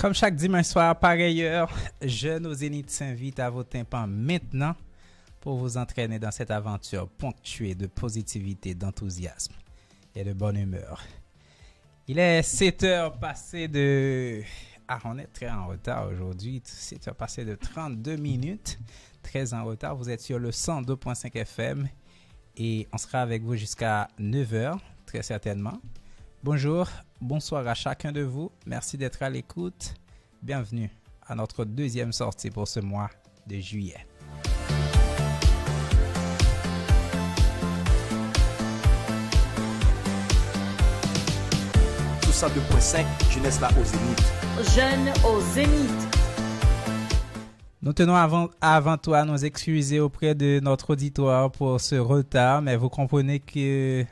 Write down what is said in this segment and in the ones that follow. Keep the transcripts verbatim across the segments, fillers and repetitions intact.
Comme chaque dimanche soir, par ailleurs, Jeunes au Zénith s'invite à vos tympans maintenant pour vous entraîner dans cette aventure ponctuée de positivité, d'enthousiasme et de bonne humeur. Il est sept heures passées de... Ah, on est très en retard aujourd'hui. Sept heures passées de trente-deux minutes. Très en retard. Vous êtes sur le cent deux point cinq F M et on sera avec vous jusqu'à neuf heures, très certainement. Bonjour, bonsoir à chacun de vous. Merci d'être à l'écoute. Bienvenue à notre deuxième sortie pour ce mois de juillet. Sou cent deux point cinq, Jeunesse là au Zénith. Jeunes au Zénith. Nous tenons avant, avant tout à nous excuser auprès de notre auditoire pour ce retard, mais vous comprenez que,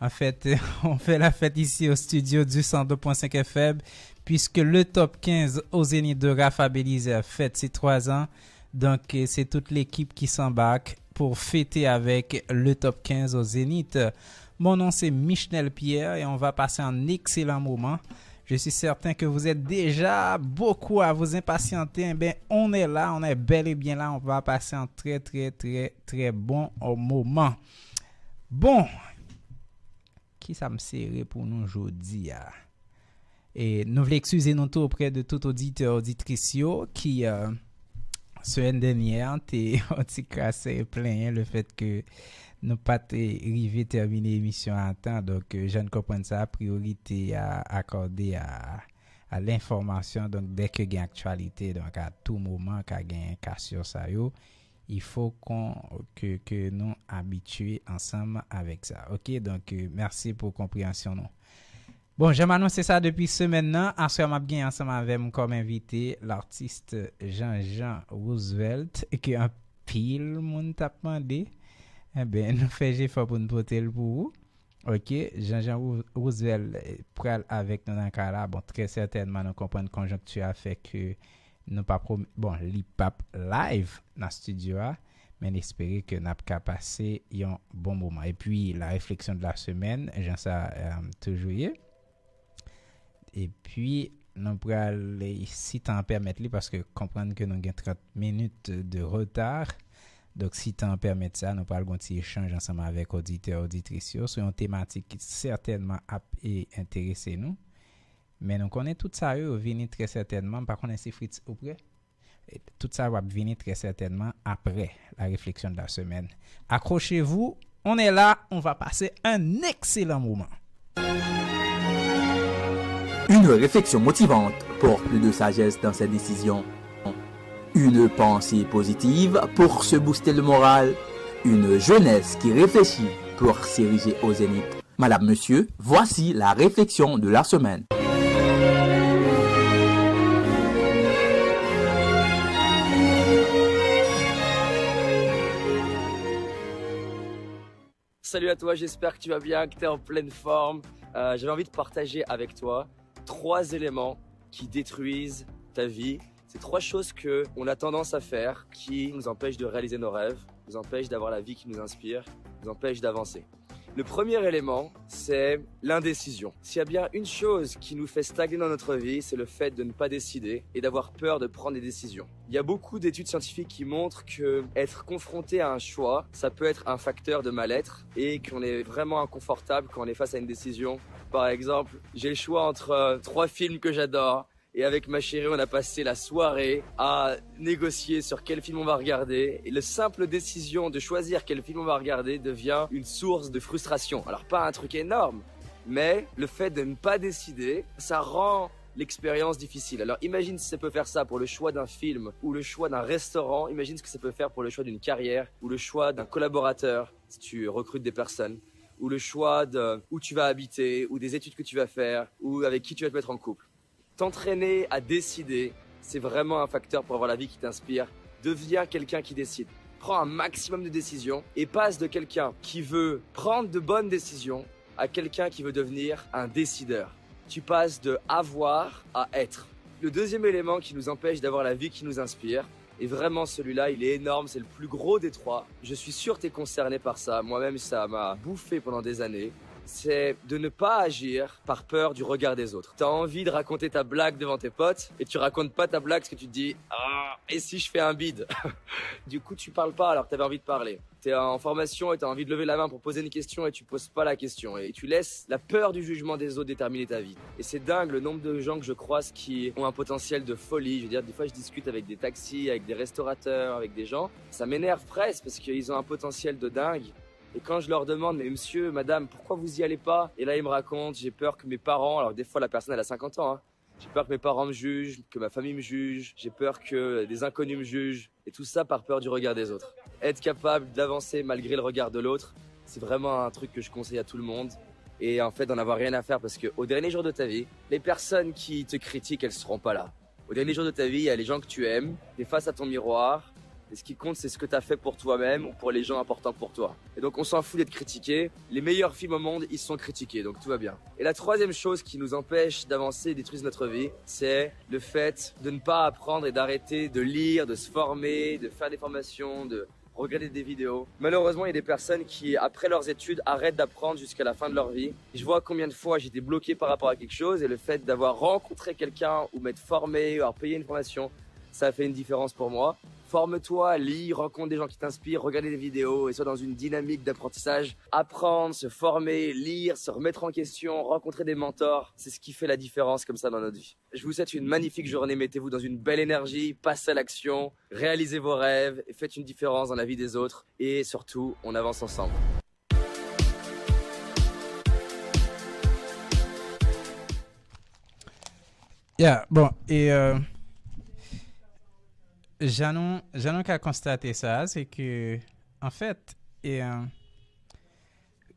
en fait, on fait la fête ici au studio du cent deux point cinq F M, puisque le top quinze au Zénith de Rafa Belizaire fête ses trois ans. Donc, euh, c'est toute l'équipe qui s'embarque pour fêter avec le top quinze au Zénith. Mon nom, c'est Michel Pierre et on va passer un excellent moment. Je suis certain que vous êtes déjà beaucoup à vous impatienter. Eh bien, on est là, on est bel et bien là. On va passer un très, très, très, très bon, euh, moment. Bon, ki sa m sere pou nou jodi a? E nou vle eskize nou tou oprè de tout oditè, oditris yo ki, euh, semèn dènyè an te yon ti krasè e plenyen le fèt ke nou pa te rive tèmine emisyon an a tan. Donk, euh, jan n konprann sa, priyorite a akòde a, a lenfòmasyon. Donk, dèke gen aktyalite, donk, a tou moman, ka gen ka sir sa yo. Il faut qu'on, que, que nou abitye ansanm avèk sa. Ok, donk, euh, mèsi pou konpreyansyon nou. Bon, jan m anonse sa depi semèn nan, aswè m ap gen ansanm avè m kòm envite, l'artiste Jean-Jean Roosevelt, ke anpil moun t ap mande. Enben, nou fè jefò pou n pote l pou ou. Ok, Jean-Jean Rou-, Roosevelt, eh, pral avèk nou nan kay la. Bon, trè sètènman, nou konprann konjonkti a fè ke nou p ap, bon, li p ap live nan estidyo a, men n espere ke n ap ka pase yon bon moman. Epi, la réflexion de la semaine, jan sa, eh, toujou ye. Epi, nou pral, si tan an pèmèt li, paske konprann ke nou gen trant minit de reta. Donk, si tan an pèmèt sa, nou pral gen yon ti echanj ansanm avèk oditè, oditris yo sou yon tematik ki sètènman ap, e, enterese nou. Men nou konnen tout sa yo, yo vini trè sètènman. M pa konnen si Fritz ou prè. E tout sa yo ap vini trè sètènman aprè la réflexion de la semaine. Accrochez-vous, on est là, on va passer un excellent moment. Une réflexion motivante pour plus de sagesse dans ses décisions. Une pensée positive pour se booster le moral. Une jeunesse qui réfléchit pour s'ériger au zénith. Madame, Monsieur, voici la réflexion de la semaine. Salut à toi, j'espère que tu vas bien, que tu es en pleine forme. Euh, j'avais envie de partager avec toi trois éléments qui détruisent ta vie. C'est trois choses que on a tendance à faire qui nous empêchent de réaliser nos rêves, nous empêchent d'avoir la vie qui nous inspire, nous empêchent d'avancer. Le premier élément, c'est l'indécision. S'il y a bien une chose qui nous fait stagner dans notre vie, c'est le fait de ne pas décider et d'avoir peur de prendre des décisions. Il y a beaucoup d'études scientifiques qui montrent que être confronté à un choix, ça peut être un facteur de mal-être et qu'on est vraiment inconfortable quand on est face à une décision. Par exemple, j'ai le choix entre, euh, trois films que j'adore, et avec ma chérie, on a passé la soirée à négocier sur quel film on va regarder. Et la simple décision de choisir quel film on va regarder devient une source de frustration. Alors, pas un truc énorme, mais le fait de ne pas décider, ça rend l'expérience difficile. Alors, imagine si ça peut faire ça pour le choix d'un film ou le choix d'un restaurant, imagine ce que ça peut faire pour le choix d'une carrière ou le choix d'un collaborateur, si tu recrutes des personnes, ou le choix de où tu vas habiter, ou des études que tu vas faire, ou avec qui tu vas te mettre en couple. T'entraîner à décider, c'est vraiment un facteur pour avoir la vie qui t'inspire. Deviens quelqu'un qui décide. Prends un maximum de décisions et passe de quelqu'un qui veut prendre de bonnes décisions à quelqu'un qui veut devenir un décideur. Tu passes de avoir à être. Le deuxième élément qui nous empêche d'avoir la vie qui nous inspire, et vraiment celui-là, il est énorme, c'est le plus gros des trois. Je suis sûr que t'es concerné par ça. Moi-même, ça m'a bouffé pendant des années. c'est de ne pas agir par peur du regard des autres. T'as envie de raconter ta blague devant tes potes et tu racontes pas ta blague parce que tu te dis, ah, et si je fais un bide? Du coup, tu parles pas alors que t'avais envie de parler. T'es en formation et t'as envie de lever la main pour poser une question et tu poses pas la question et tu laisses la peur du jugement des autres déterminer ta vie. Et c'est dingue le nombre de gens que je croise qui ont un potentiel de folie. Je veux dire, des fois, je discute avec des taxis, avec des restaurateurs, avec des gens. Ça m'énerve presque parce qu'ils ont un potentiel de dingue. Et quand je leur demande, mais monsieur, madame, pourquoi vous y allez pas? Et là, ils me racontent, j'ai peur que mes parents, alors des fois, la personne, elle a cinquante ans, hein, j'ai peur que mes parents me jugent, que ma famille me juge, j'ai peur que des inconnus me jugent. Et tout ça par peur du regard des autres. Être capable d'avancer malgré le regard de l'autre, c'est vraiment un truc que je conseille à tout le monde. Et en fait, d'en avoir rien à faire parce que au dernier jour de ta vie, les personnes qui te critiquent, elles seront pas là. Au dernier jour de ta vie, il y a les gens que tu aimes, t'es face à ton miroir, et ce qui compte, c'est ce que t'as fait pour toi-même ou pour les gens importants pour toi. Et donc, on s'en fout d'être critiqué. Les meilleures filles au monde, ils sont critiqués, donc tout va bien. Et la troisième chose qui nous empêche d'avancer et détruit notre vie, c'est le fait de ne pas apprendre et d'arrêter de lire, de se former, de faire des formations, de regarder des vidéos. Malheureusement, il y a des personnes qui, après leurs études, arrêtent d'apprendre jusqu'à la fin de leur vie. Je vois combien de fois j'étais bloqué par rapport à quelque chose et le fait d'avoir rencontré quelqu'un ou m'être formé ou avoir payé une formation, ça a fait une différence pour moi. Forme-toi, lis, rencontre des gens qui t'inspirent, regarde des vidéos et sois dans une dynamique d'apprentissage. Apprendre, se former, lire, se remettre en question, rencontrer des mentors, c'est ce qui fait la différence comme ça dans notre vie. Je vous souhaite une magnifique journée, mettez-vous dans une belle énergie, passez à l'action, réalisez vos rêves et faites une différence dans la vie des autres. Et surtout, on avance ensemble. Yeah, bon, e euh, jan nou jan nou ka konstate sa, se ke anfèt, e euh,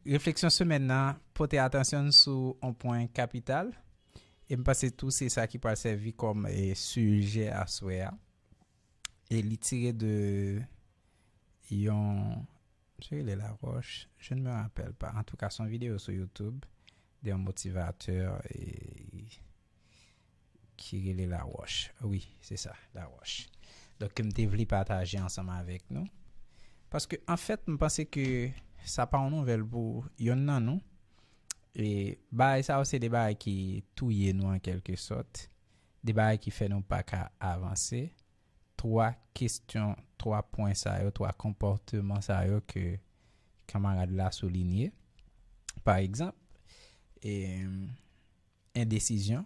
refleksyon semèn nan pote atansyon sou yon pwen kapital. E m panse tou se sa ki pral sèvi kòm e sijè aswè a. E li tire de yon, se rele Laroche, je ne me rappelle pas. Antouka, se yon videyo sou YouTube de yon motivatè e ki rele Laroche. Wi, se sa, Laroche. Donk, ke m te vle pataje ansanm avèk nou. Paske, anfèt, m panse ke sa pa yon nouvèl pou yonn nan nou. E bagay sa yo, se de bagay ki touye nou an kèlke sòt. De bagay ki fè nou pa ka avanse. Twa kesyon, twa pwen sa yo, twa konpòteman sa yo ke kanmarad la soulinye. Pa egzanp, e, endesizyon.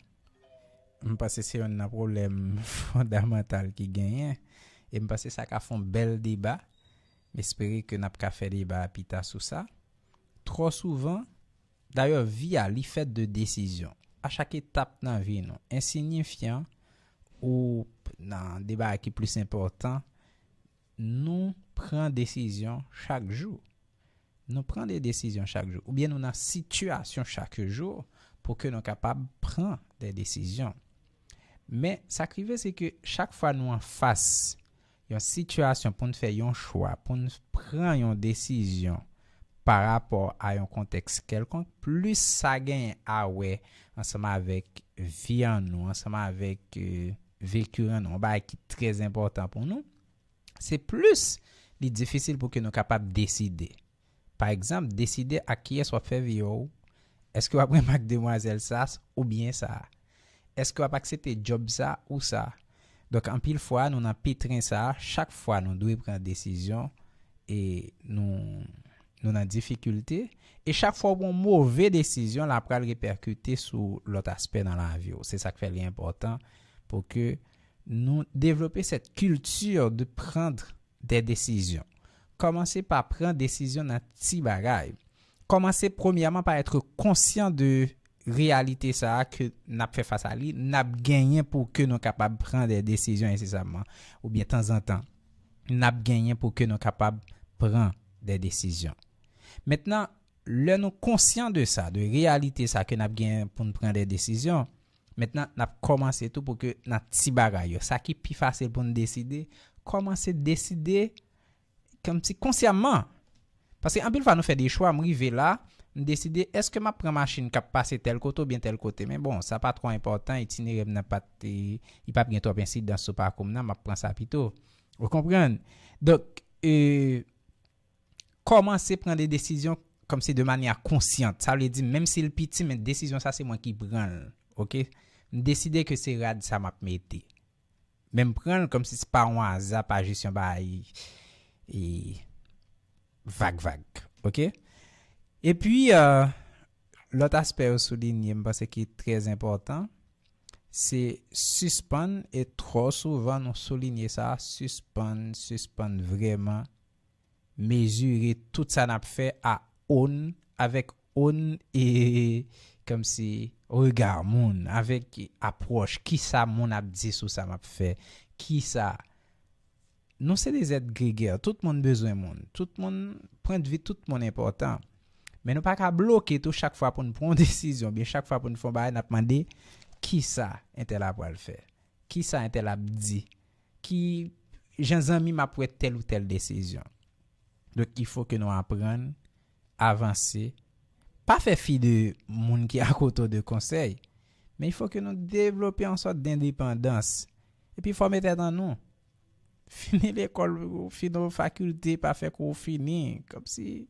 M panse se youn nan pwoblèm fondamantal ki genyen. E m panse sa ka fè yon bèl deba. M espere ke n ap ka fè deba a pita sou sa. Twò souvan, dayè, vi a, li fèt de desizyon. A chak etap nan vi nou, ensinyifyan ou nan de bagay ki plis enpòtan, nou pran desizyon chak jou. Nou pran de desizyon chak jou. Oubyen nou nan sitiyasyon chak jou pou ke nou kapab pran de desizyon. Men, sa k rive, se ke chak fwa nou anfas yon sitiyasyon pou n fè yon chwa, pou n pran yon desizyon pa rapò a yon kontèks kèlkonk, plis sa genyen a wè ansanm avèk vi an nou, ansanm avèk e, veki an nou, yon bagay ki trè enpòtan pou nou, se plis li difisil pou ke nou kapab deside. Pa egzanp, deside ak kiyès w ap fè vi w. Èske w ap renmen ak demwazèl sa oubyen sa? Èske w ap aksepte djòb sa ou sa? Donk, anpil fwa, nou nan petren sa, chak fwa nou dwe pran desizyon e nou, nou nan difikilte. E chak fwa w pran move desizyon, la pral repèkite sou lòt aspè nan lavi w. Se sa k fè li enpòtan pou ke nou devlope cette culture de prendre des décisions. Kòmanse pa pran desizyon nan ti bagay. Kòmanse premyèman pa être conscient de reyalite sa a ke n ap fè fas a li, n ap genyen pou ke nou kapab pran de desizyon ensesamman, oubyen tanzantan, n ap genyen pou ke nou kapab pran de desizyon. Mentnan, lè nou konsyan de sa, de reyalite sa ke n ap genyen pou n pran de desizyon, mentnan, n ap kòmanse tou pou ke nan ti bagay yo, sa ki pi fasil pou n deside, kòmanse deside kòmsi konsyamman. Paske anpil fwa nou fè de chwa, m rive la, m deside èske m ap pran machin k ap pase tèl kote oubyen tèl kote. Men bon, sa pa twò enpòtan, itinerè m nan pa t, li p ap gen twòp ensidans sou pakou m nan, m ap pran sa pito. Ou konprann? Donk, e, kòmanse pran de desizyon kòmsi de manyè konsyant. Sa vle di, menm si l piti, men desizyon sa se mwen ki pran l. Oke? M deside ke se rad sa m ap mete. Men m pran l kòmsi se pa yon aza, pa jis yon bagay e, vag vag. Oke? Epi, euh, lòt aspè yo soulinye, m panse ki trè enpòtan, se sispann, e twò souvan nou soulinye sa, sispann, sispann vrèman mezire tout sa n ap fè a own, avèk own e kòmsi rega moun, avèk apwòch, kisa moun ap di sou sa m ap fè, kisa Nou se de zèt gregè, tout moun bezwen moun, tout moun, pwendvi tout moun enpòtan. Men nou pa ka bloke tou chak fwa pou n pran yon desizyon, oubyen chak fwa pou n fè yon bagay, n ap mande kisa entèl la pral fè, kisa entèl ap di, ki jan zanmi m ap wè tèl ou tèl desizyon. Donk, il faut que nou aprann avanse, pa fè fi de moun ki akote w de konsèy, men il faut que nou devlope yon sòt dendepandans. Epi fòme tèt an nou. Fini lekòl, fini fakilte, pa fè kou fini. Kòmsi,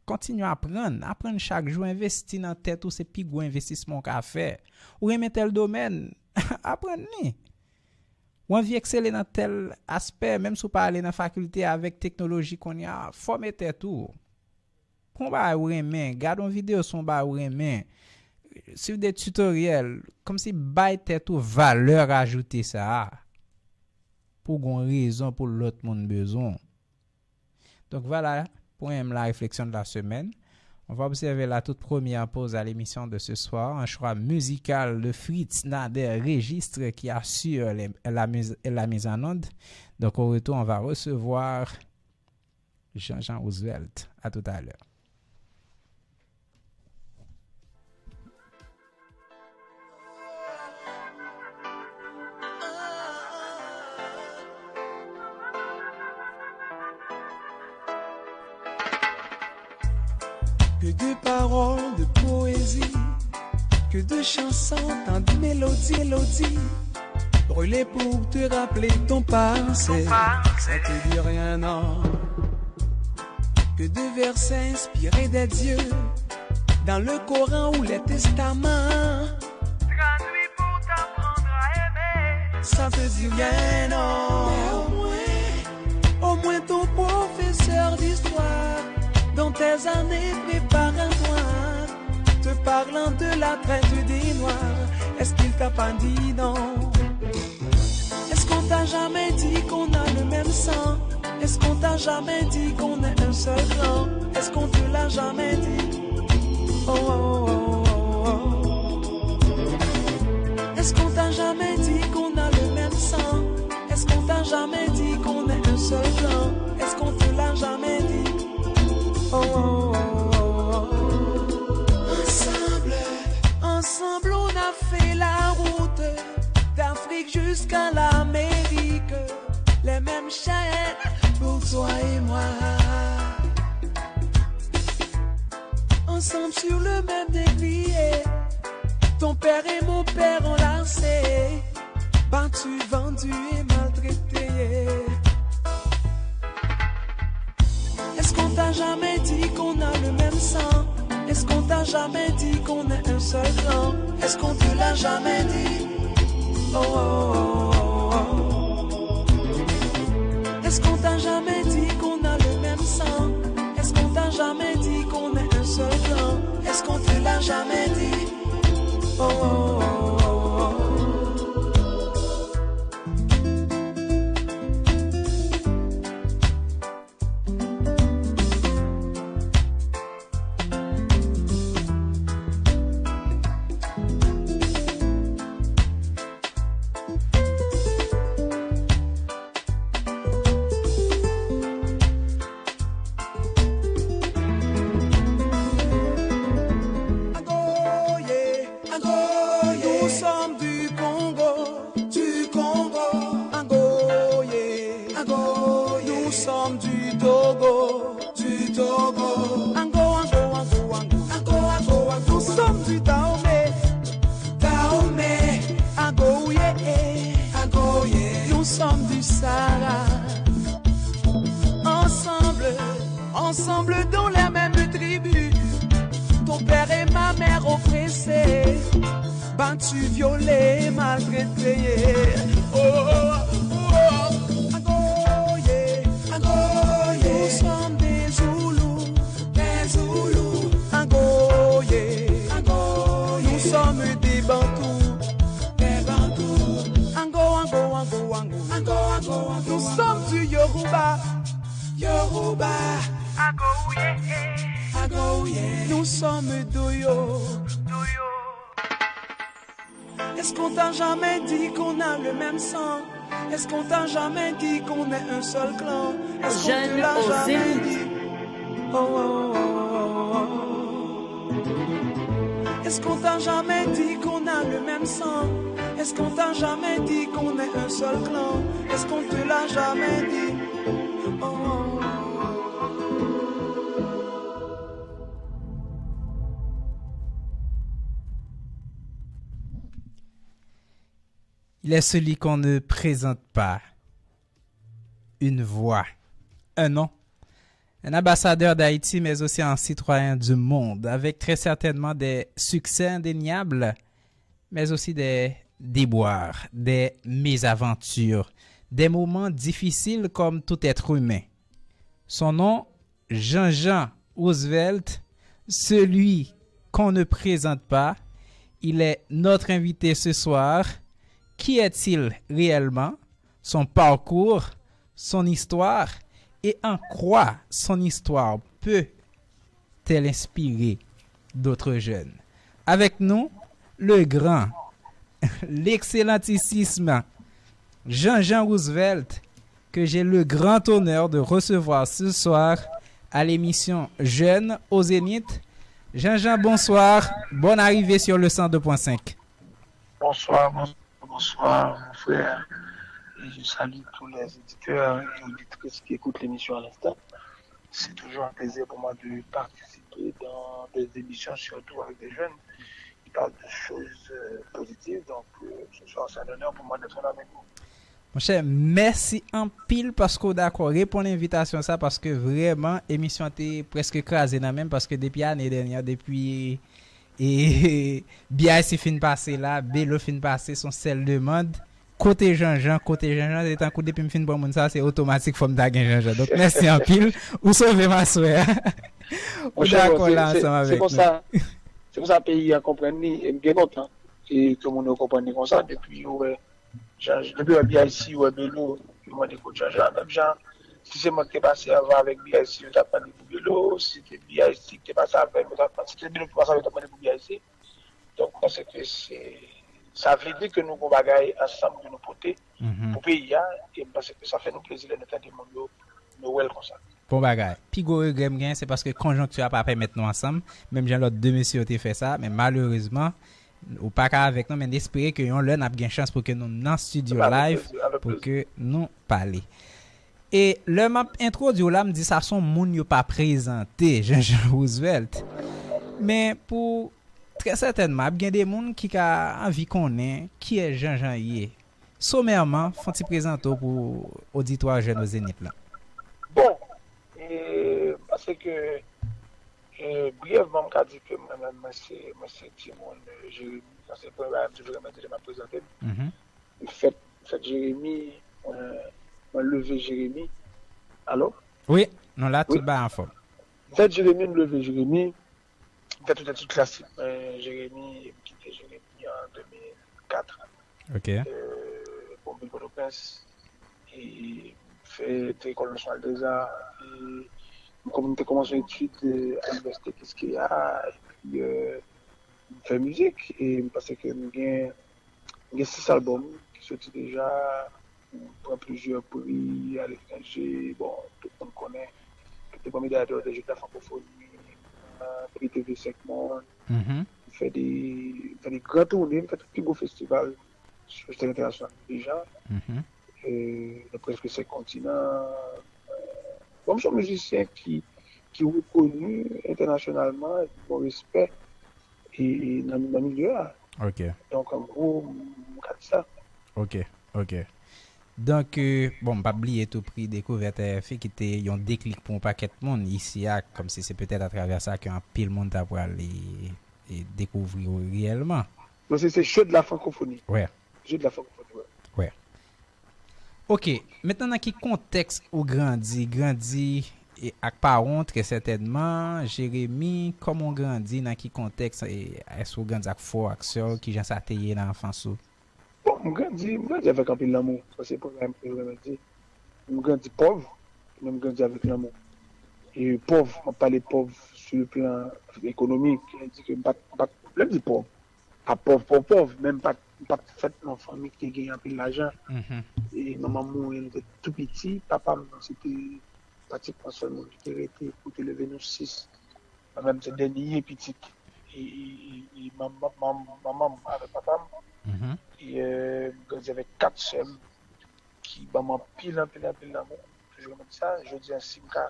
kontinye aprann. Aprann chak jou, envesti nan tèt ou, se pi gwo envestisman w ka fè. Ou renmen tèl domèn, aprann li. Ou anvi eksele nan tèl aspè, menm si w pa ale nan fakilte avèk teknoloji kounye a, fòme tèt ou. Pran bagay ou renmen, gade yon videyo sou yon bagay ou renmen, swiv de titoryèl, kòmsi bay tèt ou valè ajoute sa a, pou gon rezon pou lòt moun bezwen w. Donc voilà, pour M, la réflexion de la semaine. On va observer la toute première pause à l'émission de ce soir, un choix musical de Fritz Nader Registre qui assure les- la, mise, la mise en onde. Donc au retour, on va recevoir Jean-Jean Roosevelt. À tout à l'heure. Que de paroles de poésie, que de chansons, tant de mélodies, mélodies, brûlées pour te rappeler ton passé. Ton passé. Ça te dit rien, non? Que de versets inspirés des dieux, dans le Coran ou les testaments. Traduit pour t'apprendre à aimer. Ça te dit rien, non? Mais au moins, au moins ton professeur d'histoire, dans tes années préparatoires, te parlant de la traite des Noirs, est-ce qu'il t'a pas dit non? Est-ce qu'on t'a jamais dit qu'on a le même sang? Est-ce qu'on t'a jamais dit qu'on est un seul clan? Est-ce qu'on te l'a jamais dit? Oh, oh, oh, oh, oh. Est-ce qu'on t'a jamais dit qu'on a le même sang? Est-ce qu'on t'a jamais dit qu'on est un seul clan? Est-ce qu'on te l'a jamais dit? Oh, oh, oh, oh, oh. Ensemble, ensemble, on a fait la route d'Afrique jusqu'à l'Amérique. Les mêmes chaînes pour toi et moi. Ensemble sur le même défilé. Ton père et mon père enlacés, battus, vendus et maltraités. Est-ce qu'on t'a jamais dit qu'on a le même sang? Est-ce qu'on t'a jamais dit qu'on est un seul clan? Est-ce qu'on te l'a jamais dit? Oh, oh, oh, oh, oh. Est-ce qu'on t'a jamais dit qu'on a le même sang? Est-ce qu'on t'a jamais dit qu'on est un seul clan? Est-ce qu'on te l'a jamais dit? Oh, oh, oh, oh, oh. Tu violé, maltraité. Oh, oh, oh, oh. Agoye, agoye. Nous sommes des Zoulous, des Zoulous. Agoye, agoye. Nous sommes des Bantous, des Bantous. Ango, ango, ango, ango. Ango, ango, ango. Nous sommes du Yoruba, Yoruba. Agoye, agoye. Nous sommes Doyo, Doyo. Est-ce qu'on t'a jamais dit qu'on a le même sang? Est-ce qu'on t'a jamais dit qu'on est un seul clan? Est-ce qu'on te l'a jamais dit? Oh, oh, oh, oh, oh. Est-ce qu'on t'a jamais dit qu'on a le même sang? Est-ce qu'on t'a jamais dit qu'on est un seul clan? Est-ce qu'on te l'a jamais dit? Oh, oh, oh, oh. Il est celui qu'on ne présente pas. Une voix, un nom, un ambassadeur d'Haïti, mais aussi un citoyen du monde, avec très certainement des succès indéniables, mais aussi des déboires, des mésaventures, des moments difficiles comme tout être humain. Son nom, Jean-Jean Roosevelt, celui qu'on ne présente pas. Il est notre invité ce soir. Qui est-il réellement? Son parcours, son histoire et en quoi son histoire peut-elle inspirer d'autres jeunes? Avec nous, le grand, l'excellentissime Jean-Jean Roosevelt, que j'ai le grand honneur de recevoir ce soir à l'émission Jeunes au Zénith. Jean-Jean, bonsoir. Bonne arrivée sur le cent deux point cinq. Bonsoir, bonsoir, bonsoir, mon frère. Et je salue tous les auditeurs et auditrices qui écoutent l'émission à l'instant. C'est toujours un plaisir pour moi de participer dans des émissions, surtout avec des jeunes qui parlent de choses euh, positives. Donc, euh, ce soir, c'est un honneur pour moi d'être là avec vous. Monchè, mèsi anpil paske w dakò reponn envitasyon sa, paske vrèman emisyon an te prèske kraze nan men m, paske depi ane dènyè, depi e, B I C fin pase la, Belo fin pase, se yon sèl demann, kote Jean-Jean, kote Jean-Jean, se tankou depi m fin pran moun sa, se otomatik fò m ta gen Jean-Jean. Donk, mèsi anpil, ou sove m aswè a. Ou dakò la ansanm avèk nou. Se konsa peyi a konprann li, e m byen kontan e ke moun yo konprann li konsa, depi yo wè Jan, depi wè B I C, wè Belo, yo mande kote Jan Jan. Menm jan, si se mwen ki te pase anvan avèk B I C, yo t ap mande pou Belo. Si se te B I C ki te pase avè m, yo t ap mande, si se te Belo ki te pase avè m, yo t ap mande pou B I C. Donk, mwen panse ke se, sa vle di ke nou gon bagay ansanm ke nou pote pou peyi a, e mwen panse ke sa fè nou plezi lè nou tande moun yo, nou wè l konsa. Bon bagay. Pi gwo regrè m gen, se paske konjonkti a pa pèmèt nou ansanm, menm jan lòt de mesye yo te fè sa, men malerezman, ou pa ka avèk nou, men n espere ke yon lè n ap gen chans pou ke nou nan estidyo live, pou ke nou pale. E lè m ap entwodui w la, m di sa se yon moun yo pa prezante, Jean-Jean Roosevelt. Men pou, trè sètènman, ap gen de moun ki ka anvi konnen kiyès Jean-Jean ye. Somèman, fè yon ti prezante w pou oditwa Jeunes au Zénith la. Bon, e, paske E, briyèvman, m ka di ke mwen menm, mwen se, mwen se timoun, e, Jeremi. Sa se premye bagay m toujou renmen di lè m ap prezante m. M fèt, m fèt Jeremi, mwen, mwen leve Jeremi. Alo? Wi, nou la, tout bagay anfòm. M fèt Jeremi, m leve Jeremi. M fè tout etid klasik mwen Jeremi, e m kite Jeremi an de mil kat. Ok. E, bon, vin Pòtoprens. E m fè te lekòl Nasyonal Deza. E m kòm m te kòmanse etid, e, a Inivèsite Kiskeya. Epi, e, m fè mizik. E m panse ke m gen, m gen sis albòm ki soti deja. M pran plizyè pri aletranje. Bon, tout moun konnen. M te pran medal dò de Jeux de la Francophonie, e, pri T V senk Monde. M fè de, m fè de gran toune, m fè tout pi gwo festival sou sèn entènasyonal deja. E, nan prèske senk kontinan. Bon, m se yon mizisyen ki, ki rekoni entènasyonalman, ki gon respè, e, e nan, nan milye a. Ok. Donk, an gwo, m ka di sa. Ok, ok. Donk, e, bon, m p ap bliye tou pri Dekouvèt R F I ki te yon deklik pou yon pakèt moun isi a, kòmsi se petèt atravè sa ke anpil moun ta pral e, e dekouvri w reyèlman. Non, se se jeu de la francophonie. Wè. Jeu de la francophonie, wè. Wè. Ok, mentnan nan ki kontèks ou grandi? Grandi e, ak paran w, trè sètènman. Jeremi, kòman w grandi? Nan ki kontèks? E, èske w grandi ak frè w, ak sè w? Kijan sa te ye nan anfans ou? Bon, m grandi, m grandi avèk anpil lanmou. Sa se premye bagay m te renmen di. M grandi pòv, men m grandi avèk lanmou. E pòv, m ap pale pòv sou le plan ekonomik, sa vle di ke m pa t, m pa t, lè m di pòv, pa pòv, pòv, pòv, men m pa t, m pa t fèt nan yon fanmi ki te gen anpil lajan. E manman m mouri, m te tou piti, papa m, se te pratikman sèl moun ki te rete pou te leve nou sis. Mwen menm, se dènye pitit. E, e, e, e manman, manman, manman m avèk papa m. E, euh, m grandi avèk kat sè m ki ban m anpil, anpil, anpil lanmou. Toujou renmen di sa. Jodi a, si m ka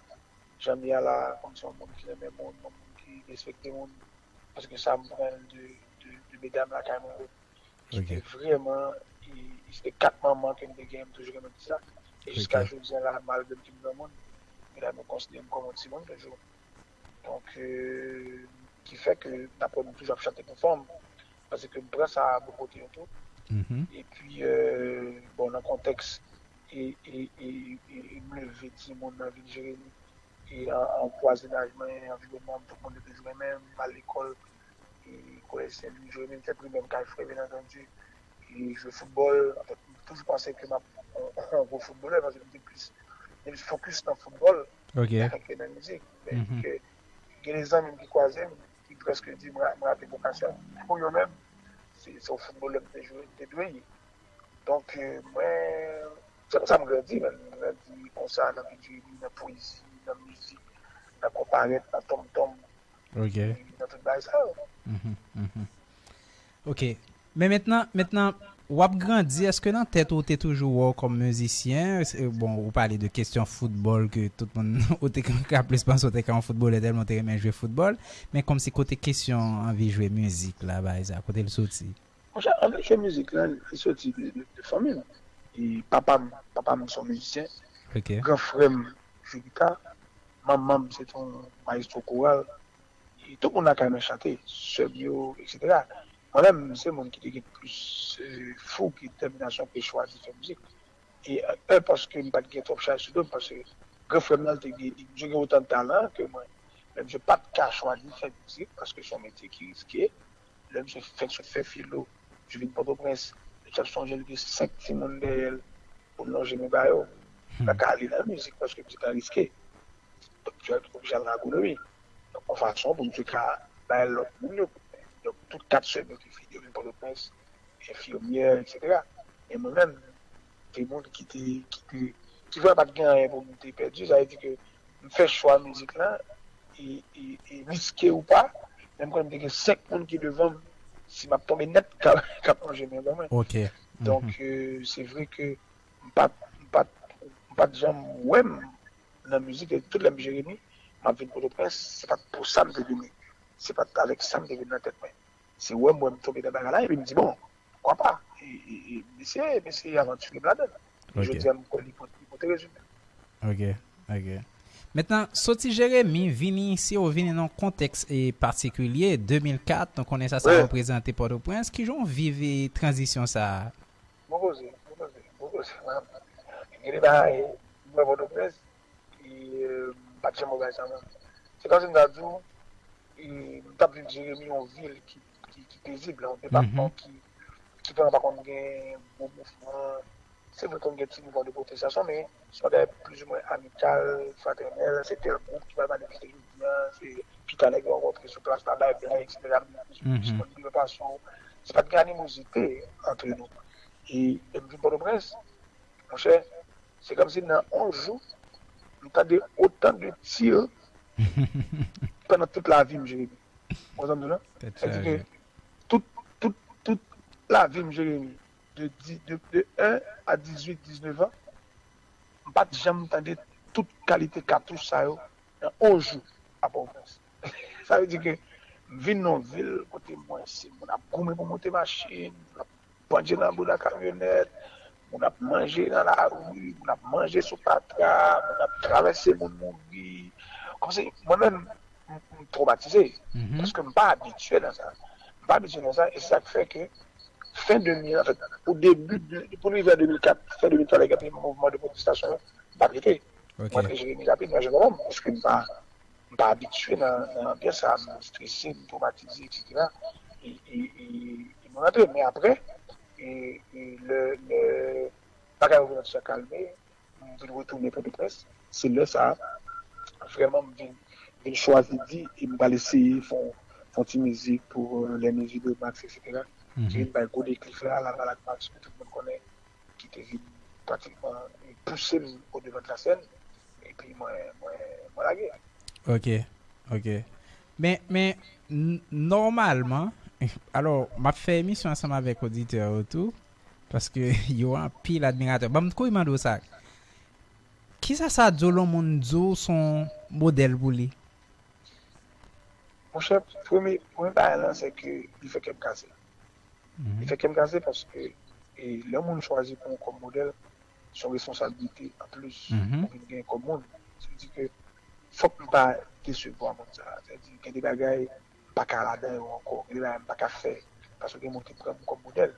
jan m ye a la, kòm se yon moun ki renmen moun, yon moun ki respekte moun, paske sa m pran de, de, de medam lakay mwen yo. Ki te vrèman, e, e se te kat manman ke m te gen, m toujou renmen di sa. E jiska jodi a la, malgre m fin granmoun, medam yo konsidere m kòm yon timoun toujou. Donk, euh, ki fè ke n ap wè m toujou ap chante pou fanm, paske m pran sa bò kote yo tou. Epi, euh, bon, nan kontèks e, e, e, e, e m leve timoun nan vil Jeremi, e an, an vwazinaj mwen, anviwònman m, tout moun te toujou renmen m, m al lekòl, e kolèj Sen Lwi, Jeremi, m fè primè m kay frè, byen antandi, e jwe foutbòl. Anfèt, m toujou panse ke m ap yon, yon gwo foutbolè, paske m te plis, m te plis fokis nan foutbòl ke nan mizik. Men ke gen de zanmi m ki kwaze m, ki prèske di m ra-, m rate vokasyon m. Pou yo menm, se, se yon foutbolè m te jwe, m te dwe ye. Donk, euh, mwen, se konsa m grandi, man. M grandi konsa nan vil Jeremi, nan pwezi, nan mizik, nan konparèt, nan tonmtonm, nan tout bagay sa yo. Ok. Men mentnan, mentnan, w ap grandi, èske nan tèt ou te toujou wè w kòm mizisyen? Bon, ou pale de kesyon foutbòl ke tout moun, ou te ka plis panse ou te ka yon foutbolè tèlman ou te renmen jwe foutbòl. Men kòmsi kote kesyon anvi jwe mizik la, bagay sa, kote l soti? Monchè, anvi jwe mizik la, li soti de, de, de fanmi m. E papa m, papa m se yon mizisyen. Gran frè m jwe gita. Manman m se te yon mayestwo koral. E tout moun lakay mwen chante, sè m yo, etsetera. Mwen menm, se moun ki te gen plis, euh, fou, ki detèminasyon ke chwazi fè mizik. E, euh, paske m pa t gen twòp chaj sou do m, paske gran frè m nan, li te gen, li te gen otan de talan ke mwen. Men misye pa t ka chwazi fè mizik, paske se yon metye ki riske. Lè misye fèk sot fè filo, misye vin Pòtoprens, li t ap sonje li gen senk timoun dèyè l pou l lonje men ba yo. Li pa ka ale nan mizik, paske mizik la riske. Donk, misye oblije al nan agronomi. Donk, yon fason pou misye ka bay lòt moun yo kout men. Donk, tout kat sè m yo ki fin yo vin Pòtoprens, enfimyè, etsetera. Men mwen menm, se moun ki te, ki te, ki vrèman pa t gen anyen pou m te pèdi. Sa vle di ke m fè chwa mizik la, e, e, e riske ou pa, menm kan m te gen senk moun ki devan m, si m ap tonbe nèt, k ap, k ap lonje men ban mwen. Ok. Donk, euh, se vre ke m pa, m pa, m pa t janm wè m nan mizik, e tout lè m Jeremi, m ap vin Pòtoprens, se pa t pou sa m te vini. Se pa t avèk sa m te vin nan tèt mwen. Se wè m, wè m tonbe nan bagay la, epi m di, bon, poukwa pa? E, e, e m eseye, m eseye avantire m ladan l. E jodi a, m kwè li pote, li pote rezilta. Ok, ok. Mentnan, soti Jeremi, vini isi, ou vini nan yon kontèks e patikilye, de mil kat, nou konnen sa, sa reprezante Pòtoprens. Kijan w viv e tranzisyon sa a? Bon koze, bon koze, bon koze. Gen de bagay, mwen Pòtoprens, e, euh, m pa t janm wè bagay sa menm. Se kòmsi m ta di w, e, m t ap viv Jeremi, yon vil ki, ki, ki pezib, yon depatman ki, ki vrèman pa konn gen gwo mouvman. Se vre konn gen ti mouvman de pwotestasyon, men se yon bagay plizoumwen amikal, fratènèl. Se tèl gwoup ki pral manifeste jodi a, se pita nèg yo rankontre sou plas la, bay blag, etsetera. Plis moun ki pase w. Se pa t gen animozite antre nou. E lè m vin Pòtoprens, monchè, se kòmsi nan yon jou, m tande otan de tir pandan tout lavi m, Jeremi. Ou konprann sa m di w la? Sa vle di ke tout, tout, tout lavi m, Jeremi, de, di- de, de en a dizuit, diznèf an, m pa t janm tande tout kalite katouch sa yo nan yon jou a Pòtoprens. Sa vle di ke m vin nan yon vil kote mwen, se moun ap goumen pou monte machin, moun ap pandje nan bouda kamyonèt, moun ap manje nan lari, moun ap manje sou fatra, moun ap travèse moun mouri. Kòmsi mwen menm, m, m twomatize, paske m pa abitye nan sa. M pa abitye nan sa, e se sa k fè ke fen de mil, anfèt, pou debi de, pou rive an de mil kat, fen de mil kat, lè gen mouvman de pwotestasyon yo, m pa t rete. M Ok. rantre Jeremi rapid, mwen, jeneral, paske m pa, m pa abitye nan, nan anbyans sa, m strese, m twomatize, et cetera. E, e, e, e mwen rantre, men apre, e, e lè, lè bagay yo vin kalme, m vin retounen Pòtoprens, se lè sa a, vrèman, m vin, vin chwazi di, e m pral eseye fè yon, fè yon ti mizik pou euh, les musiques de Max, et cetera. Ki vin bay gwo deklif la, Laval ak Max, ke tout moun konnen, ki te vin pratikman pouse m au devant de la scène, epi mwen, mwen, mwen lage. Ok, ok. Men, men, n- nòmalman, alò, m ap fè emisyon ansanm avèk oditè yo tou, paske yo anpil admiratè. Ban m kouri mande w sa. Kisa sa di w lè yon moun di w s on modèl pou li? Monchè, premye, premye bagay lan, se ke li fè kè m kase. Li fè kè m kase paske e, lè yon moun chwazi pran w kòm modèl, se yon responsablite anplis ou vin gen kòm moun. Sa vle di ke fòk m pa desevwa moun sa a. Sa vle di, gen de bagay m pa ka ladan yo ankò. Gen de bagay m pa ka fè paske gen moun ki pran m kòm modèl.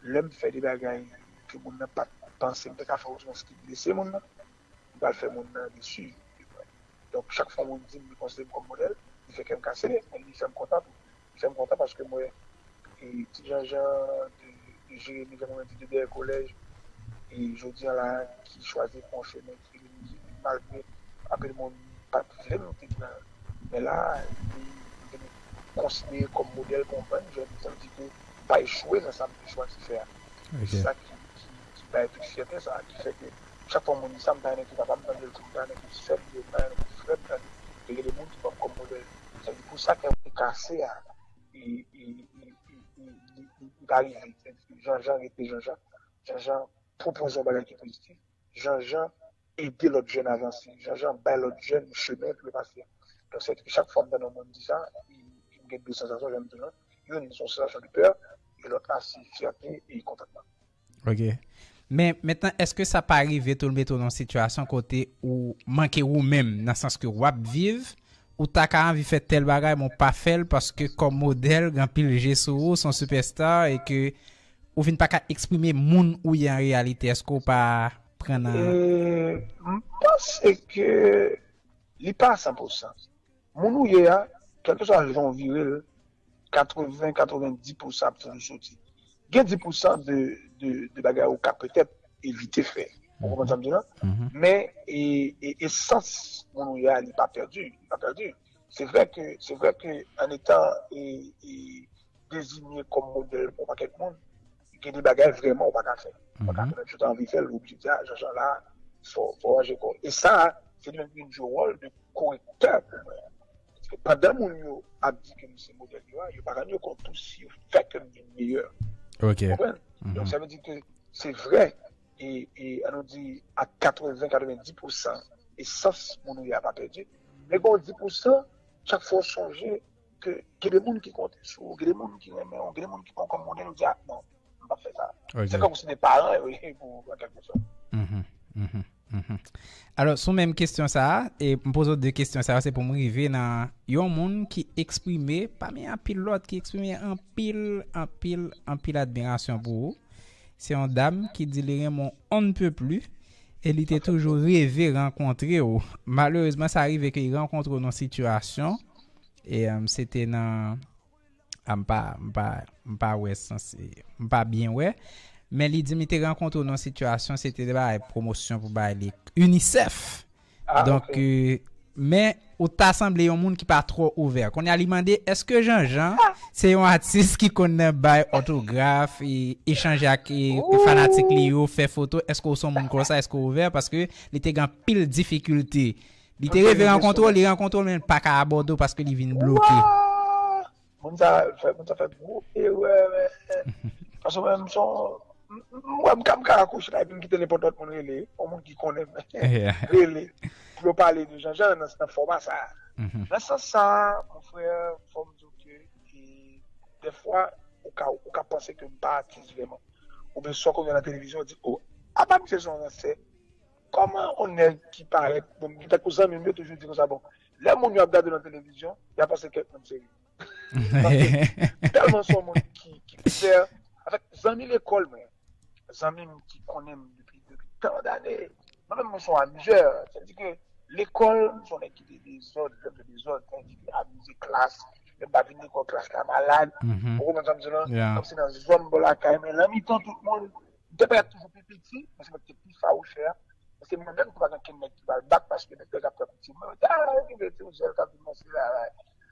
Lè m fè de bagay ke moun nan pa t panse m te ka fè, osnon ki blese moun nan, m pral fè moun nan desi de mwen. Donk, chak fwa moun di m, li konsidere m kòm modèl, li fè kè m kase, men li fè m kontan tou. Li fè m kontan paske m wè e, ti Janjan de, de Jeremi, jan mwen di, de dèyè kolèj, e jodi a la, ki chwazi pran yon chemen ki vin malgre anpil moun pa t vle m te pran. Men la, li vin konsidere kòm modèl pou yon bann jèn, sa vle di ke m pa echwe nan sa m te chwazi fè a. E se sa ki, ki, ki bay tout fyète sa, ki fè ke chak fwa moun di sa, m pa renmen ki papa m tande l tou, m pa renmen ki sè m yo, m pa renmen ki frè m tande l. Gen de moun ki pran m kòm modèl. Sa vle di pou sa kè m te kase a, e, e, e, e, e, e, e, e pa rive. Sa vle di Janjan rete Janjan. Janjan pwopoze yon bagay ki pozitif. Janjan ede lòt jèn avanse. Janjan bay lòt jèn chemen pou yo pase. Donk, se chak fwa m tande yon moun di sa, e, e m gen de sansasyon, jan m di w lan. Youn, se yon sansasyon de pè, e lòt la, se fyète e kontantman. Ok. Men mentnan, èske sa pa rive tou l mete w nan yon sitiyasyon kote ou manke ou menm, nan sans ke w ap viv, ou ta ka anvi fè tèl bagay, men w pa fè l paske kòm modèl, gen anpil je sou ou, s on sipèsta, e ke ou vin pa ka eksprime moun ou ye an reyalite? Èske w pa pran nan. E, m panse ke li pa a san pou san. Moun ou ye a, kèlkeswa jan w vire l, katreven, katrevenndis pou san ap toujou soti. Gen dis pou san de, de, de bagay ou ka petèt evite fè. Ou konprann sa m di la? Men e, e, esans moun ou ye a, li pa pèdi. Li pa pèdi. Se vre ke, se vre ke an etan e, e, dezinye kòm modèl pou yon pakèt moun, gen de bagay vrèman ou pa ka fè. Ou pa ka fè, menm si w ta anvi fè l, ou oblije di, a, Janjan la, fò, fò w ranje kò w. E sa, se li menm ki vin jwe wòl de korektè pou mwen. Paske pandan moun yo ap di ke m se modèl yo a, yo pa rann yo kont tou si yo fè ke m vin meyè. Ok. Konprann? Donk, sa vle di ke se vre, e, e, an nou di, a katreven, katrevenndis pou san, esans moun ou ye a pa pèdi. Men gen yon dis pou san, chak fwa w sonje ke gen de moun ki konte sou ou, gen de moun ki renmen w, gen de moun ki pran w kòm modèl, ou di, a, non, m p ap fè sa. Se kòmsi de paran yo ye pou ou, an kèlkesòt. Alò, sou menm kesyon sa a, e m poze w de kesyon sa yo, se pou m rive nan yon moun ki eksprime, pami anpil lòt, ki eksprime anpil, anpil, anpil admirasyon pou ou. Se yon dam ki di li renmen w on ne peut plus, e li te toujou reve rankontre w. Malerezman, sa rive ke li rankontre w nan yon sitiyasyon, e um, se te nan a, m pa, m pa, m pa wè sanse, m pa byen wè. Men li di m li te rankontre w nan yon sitiyasyon, se te bay pwomosyon pou bay li UNICEF. Ah, Donk, ok. euh, men ou ta sanble yon moun ki pa twò ouvè. Kounye a li mande, èske Janjan se yon atis ki konn bay otograf, e, echanje ak e, e fanatik li yo, fè foto? Èske w se yon moun konsa? Èske w ouvè? Paske li te gen anpil difikilte. Li te reve rankontre w, li rankontre w, men li pa ka abòde w paske li vin bloke. Wa! Moun sa fè, moun sa fè gwo erè, men. Paske mwen, m son, m, m, m wè m ka, m ka akouche la, epi m kite nenpòt lòt moun rele, yon moun ki konnen m. Rele. Pou yo pale de Janjan nan, nan fòma sa a. Nan sans sa a, mon frè, fò m di w ke, e, dèfwa, ou ka, ou ka panse ke m pa atis vrèman. Oubyen swa w konn wè nan televizyon, ou di, o, apa misye se yon ransè? Kòman yon nèg ki parèt, bon, tankou zanmi m yo toujou di konsa, bon, lè moun yo ap gade w nan televizyon, y ap panse kèk moun serye. Paske tèlman se yon moun ki, ki ouvè avèk zanmi lekòl mwen. Zanmi m ki konnen m depi, depi tan dane. Mwen menm, mwen se yon amizè. Sa vle di ke lekòl, m se yon nèg ki te dezòd, lè m te dezòd, sa vle di ke amize klas, lè m pa vin lekòl, klas la malad. Ou konprann sa m di la? Kòmsi nan zòn bò lakay mwen, nan mitan tout moun, m te parèt toujou pi piti, men se mwen ki te pi fawouchè. Paske mwen menm, te pa gen kenn nèg ki ba l bak, paske nèg yo t ap fè piti mwen, yo te, ah, ki vle di w, jèn k ap vin nan sila la.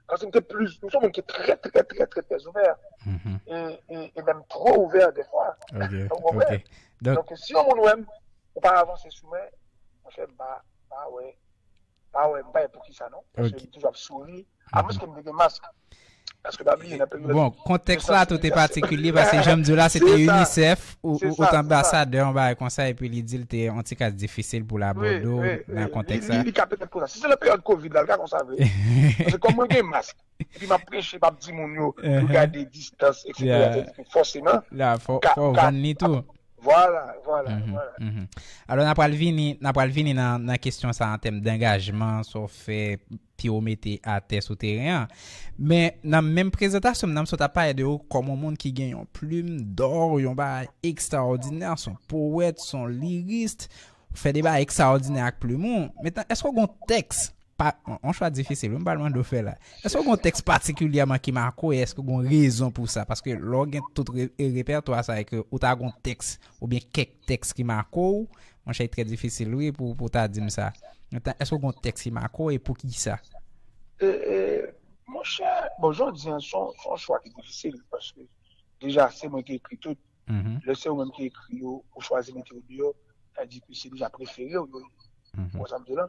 Paske m te plis, m se yon moun ki trè, trè, trè, trè, trè ouvè. E, e, e menm twò ouvè dèfwa. Ou konprann? Donk, si yon moun wè m, ou pa avanse sou mwen, monchè, m pa, pa wè, pa wè, m pa wè poukisa non. Paske m toujou ap souri. Amwens ke m te gen mask. Paske pa bliye nan peryòd. Bon, kontèks la tou te patikilye, paske jan m di w la, se te UNICEF, ou, ou, ou te anbasadè, yon bagay konsa, epi li di l te yon ti ka difisil pou l abòde w nan kontèks la. Li, li ka petèt konsa. Si se nan peryòd kovid la, li ka konsa vre. Paske kòm mwen gen mask, epi m ap preche, m ap di moun yo pou gade distans, etsetera. Sa vle di ke fòseman, la, fò, fò w vann li tou. Vwala, vwala, vwala. Alò, n a pral vini, n a pral vini nan, nan kesyon sa an tèm dangajman, sa w fè, pye w mete atè sou teren an. Men, nan menm prezantasyon m nan, m sot ap pale de ou kòm yon moun ki gen yon plim dò, yon bagay ekstraòdinè, se yon powèt, se yon liris, ou fè de bagay ekstraòdinè ak plim ou. Mentnan, èske w gen yon tèks pa, yon, yon chwa difisil, wi, m pral mande w fè la. Èske w gen yon tèks patikilyèman ki make w, e èske w gen yon rezon pou sa? Paske lè w gen tout re-, e repètwa sa, e ke ou ta gen yon tèks, oubyen kèk tèks ki make w, monchè, e trè difisil, wi, pou, pou w ta di m sa. Mentnan, èske w gen yon tèks ki make w, e poukisa? E, e, monchè, bon, jodi an, se yon, se yon chwa ki difisil, paske deja, se mwen ki ekri tout. Lè se ou menm ki ekri yo, ou chwazi mete yo deyò, sa vle di ke se deja prefere w yo ye. Ou konprann sa m di la?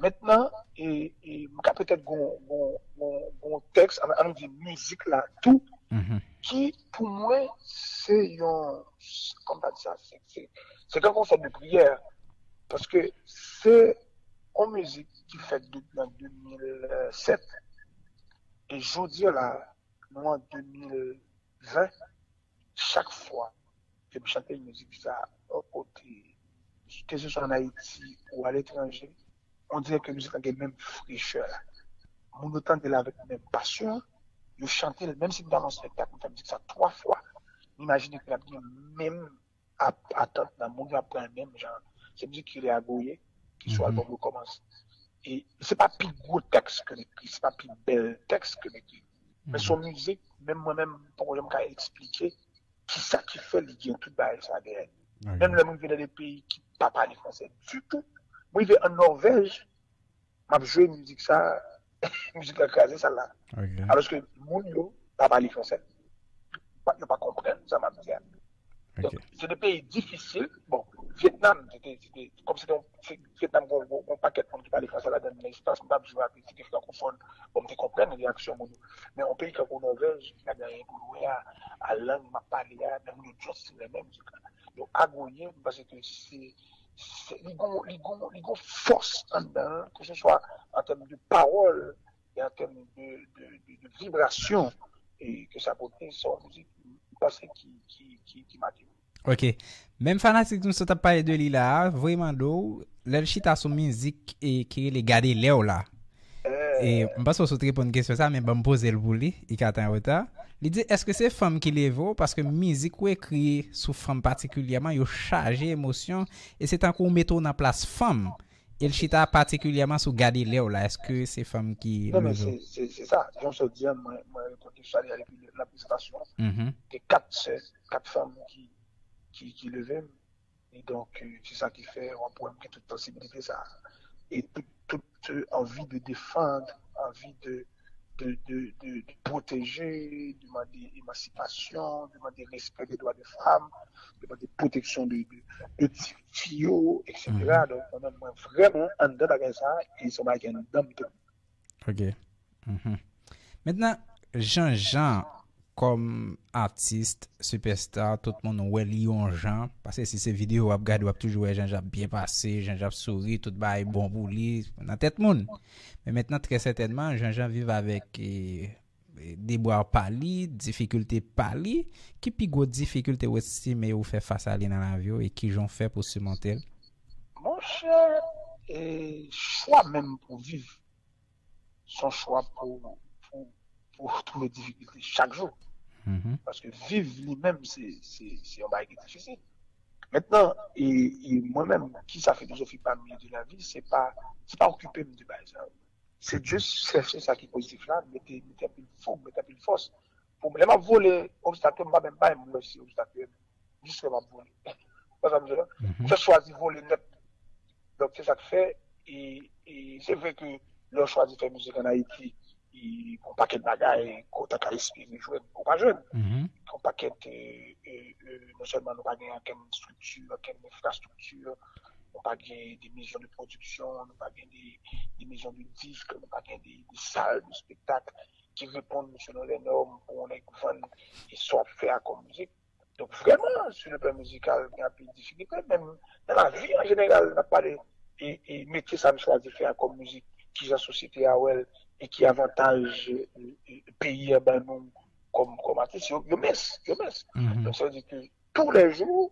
Mentnan, e, e, m ka petèt gon, gon, gon, gon tèks, ann, ann di mizik la tou, ki pou mwen, se yon, kòm pa di sa, se, se, se tankou yon sòt de priyè. Paske se yon mizik ki fèt depi an de mil sèt. E jodi a la, nou an de mil ven, chak fwa ke m chante mizik sa, yon kote, keseswa ann Ayiti ou aletranje, on dirè ke mizik la gen menm frechè la. Moun yo tande l avèk menm pasyon, yo chante l, menm si m ta nan yon espektak, m fè mizik sa twa fwa, m imajine ke l ap gen menm ap-, atant nan moun yo ap pran l menm jan. Se mizik ki rele Agoye, ki sou albòm Rekòmanse. E se pa pi gwo tèks ke m ekri, se pa pi bèl tèks ke m ekri. Men se yon mizik, menm mwen menm, m poko janm ka eksplike kisa ki fè li gen tout bagay sa dèyè. Menm lè m rive nan de peyi ki pa pale fransè ditou, m rive an Nòvèj, m ap jwe mizik sa, mizik la kraze sa la. Alòske moun yo pa pale fransè. Pa, yo pa konprann sa m ap di a. Donk, se de peyi difisil. Bon, Vyetnam, se te, se te, kòm se te yon, se, Vyetnam gon, gon, gon pakèt moun ki pale fransè ladan l, nan espas m t ap jwe avèk, se te frankofòn. Bon, m te konprann reyaksyon moun yo. Men yon peyi tankou Nòvèj, ki pa gen anyen pou l wè a, a lang m ap pale a, men moun yo just renmen mizik la. Donk, Agoye, m panse ke se, se, li gon, li gon, li gon fòs anndan l, keseswa an tèm de pawòl e an tèm de, de, de, de vibrasyon, e ke sa pote, se yon mizik, m panse ki, ki, ki, ki make m. Ok. Menm fanatik nou sot ap pale de li la a, voye mande w, lè l chita sou mizik e ki rele Gade Lè w la. E m panse w sot reponn kesyon sa, men ban m poze l pou li, i ka t an reta. Li di, èske se fanm ki leve w? Paske mizik ou ekri sou fanm patikilyèman, yo chaje emosyon, e se tankou w mete w nan plas fanm. E l chita patikilyèman sou Gade Lè w la. Èske se fanm ki leve w? Non, men se, se, se sa. Jan w sot di a, mwen, mwen reponn kesyon sa deja depi nan prezantasyon an. Gen kat sè, kat fanm ki, ki, ki leve m. E donk, euh, se sa ki fè w ap wè m gen tout sansibilite sa. E tout, tout, euh, anvi de defann, anvi de, de, de, de, de pwoteje, de mande emansipasyon, de mande respè de dwa de fanm, de mande pwoteksyon de, de, de ti fi yo, etsetera. Donk, mwen menm, mwen vrèman anndan bagay sa, e se yon bagay ki anndan m tou. Ok. Mhm. Mentnan, Jean Jean, kòm atis, sipèsta, tout moun wè li yon jan, paske si se videyo w ap gade, w ap toujou wè Jean Jean ap byen pase, Jean Jean ap souri, tout bagay bon pou li, nan tèt moun. Men mentnan, trè sètènman, Jean Jean viv avèk, e, e, debwa pa li, difikilte pa li. Ki pi gwo difikilte ou estime ou fè fas a li nan lavi w e kijan w fè pou simonte l? Monchè, e, chwa menm pou viv, se yon chwa pou, pou, pou w twouve difikilte chak jou. Paske viv li menm, se, se, se yon bagay ki difisil. Mentnan, e, e mwen menm, ki sa filozofi pa m de la vi, se pa, se pa okipe m de bagay sa yo. Se just chèche sa ki pozitif la, mete, mete anpil foug, mete anpil fòs. Pou lè m ap vole obstak yo, m pa menm bay m wè si obstak yo jis lè m ap vole. Ou konprann sa m di la? M fè chwazi vole nèt. Donk, se sa k fè, e, e se vre ke lè w chwazi fè mizik ann Ayiti, e, gon pakèt bagay ke w ta ka espere jwenn, ou pa jwenn. Gon pakèt, e, e, e, non sèlman nou pa gen okenn estrikti, okenn enfrastrikti, nou pa gen de mezon de pwodiksyon, nou pa gen de, de mezon de disk, nou pa gen de, de sal de espektak ki reponn selon lè nòm pou yon nèg vann e sa w ap fè a kòm mizik. Donk, vrèman, sur le plan musical, gen anpil difikilte, menm nan lavi an jeneral, n ap pale e, e metye sa m chwazi fè a kòm mizik, kijan sosyete a wè l, e ki avantaj, e, e, peyi an ban nou kòm, kòm atis, yo, yo mens, yo mens. Donk, sa vle di ke toulèjou,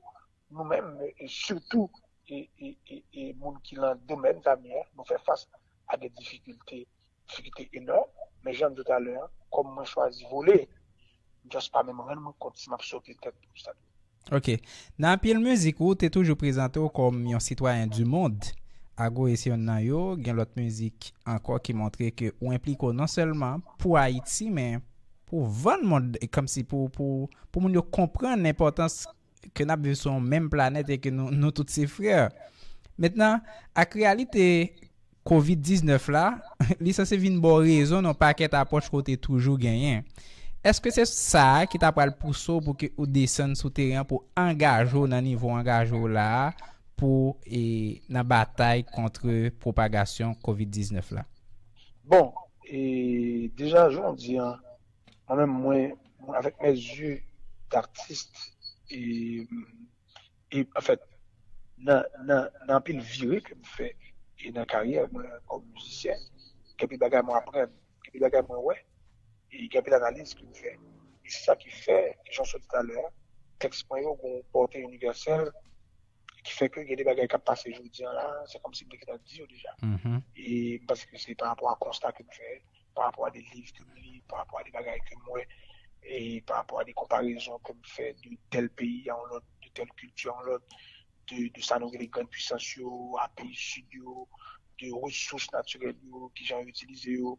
nou menm, e sitou, e, e, e, e moun ki nan domèn sa m ye a, nou fè fas a de difikilte, difikilte enòm, men jan m di w talè a, kòm mwen chwazi vole, m just pa menm rann mwen kont si m ap sote tèt pou sa. Ok. Nan anpil mizik, ou te toujou prezante w kòm yon sitwayen du monde. Agoye se yonn nan yo, gen lòt mizik ankò ki montre ke ou enplike w non sèlman pou Ayiti, men pou vann mond, e kòmsi pou, pou, pou moun yo konprann enpòtans ke n ap viv sou yon menm planèt e ke nou, nou tout se frè. Mentnan, ak reyalite kovid diznèf la, li sanse vin ba w rezon nan yon pakèt apwòch ke w te toujou genyen. Èske se sa a ki ta pral pouse w pou ke ou desann sou teren an pou angaje w nan nivo w angaje w la a pou, e, nan batay kont pwopagasyon kovid diznèf la? Bon, e, deja, jan w di an, mwen menm, mwen, mwen, avec mes yeux d'artiste, e, e, anfèt, nan, nan, nan anpil vire ke m fè, e nan karyè mwen kòm mizisyen, gen anpil bagay mwen aprann, gen anpil bagay mwen wè, e gen anpil analiz ke m fè. E se sa ki fè, jan w sot di talè a, tèks mwen yo gon pòte inivèsèl, ki fè ke gen de bagay k ap pase jodi an la, se kòmsi m te gentan di yo deja. E m panse ke se pa rapò a konsta ke m fè, pa rapò a de liv ke m li, pa rapò a de bagay ke m wè, e pa rapò a de konparezon ke m fè de tèl peyi a yon lòt, de tèl kilti a yon lòt, de, de sa nou rele grann pwisans yo, a peyi sid yo, de resous natirèl yo, kijan yo itilize yo.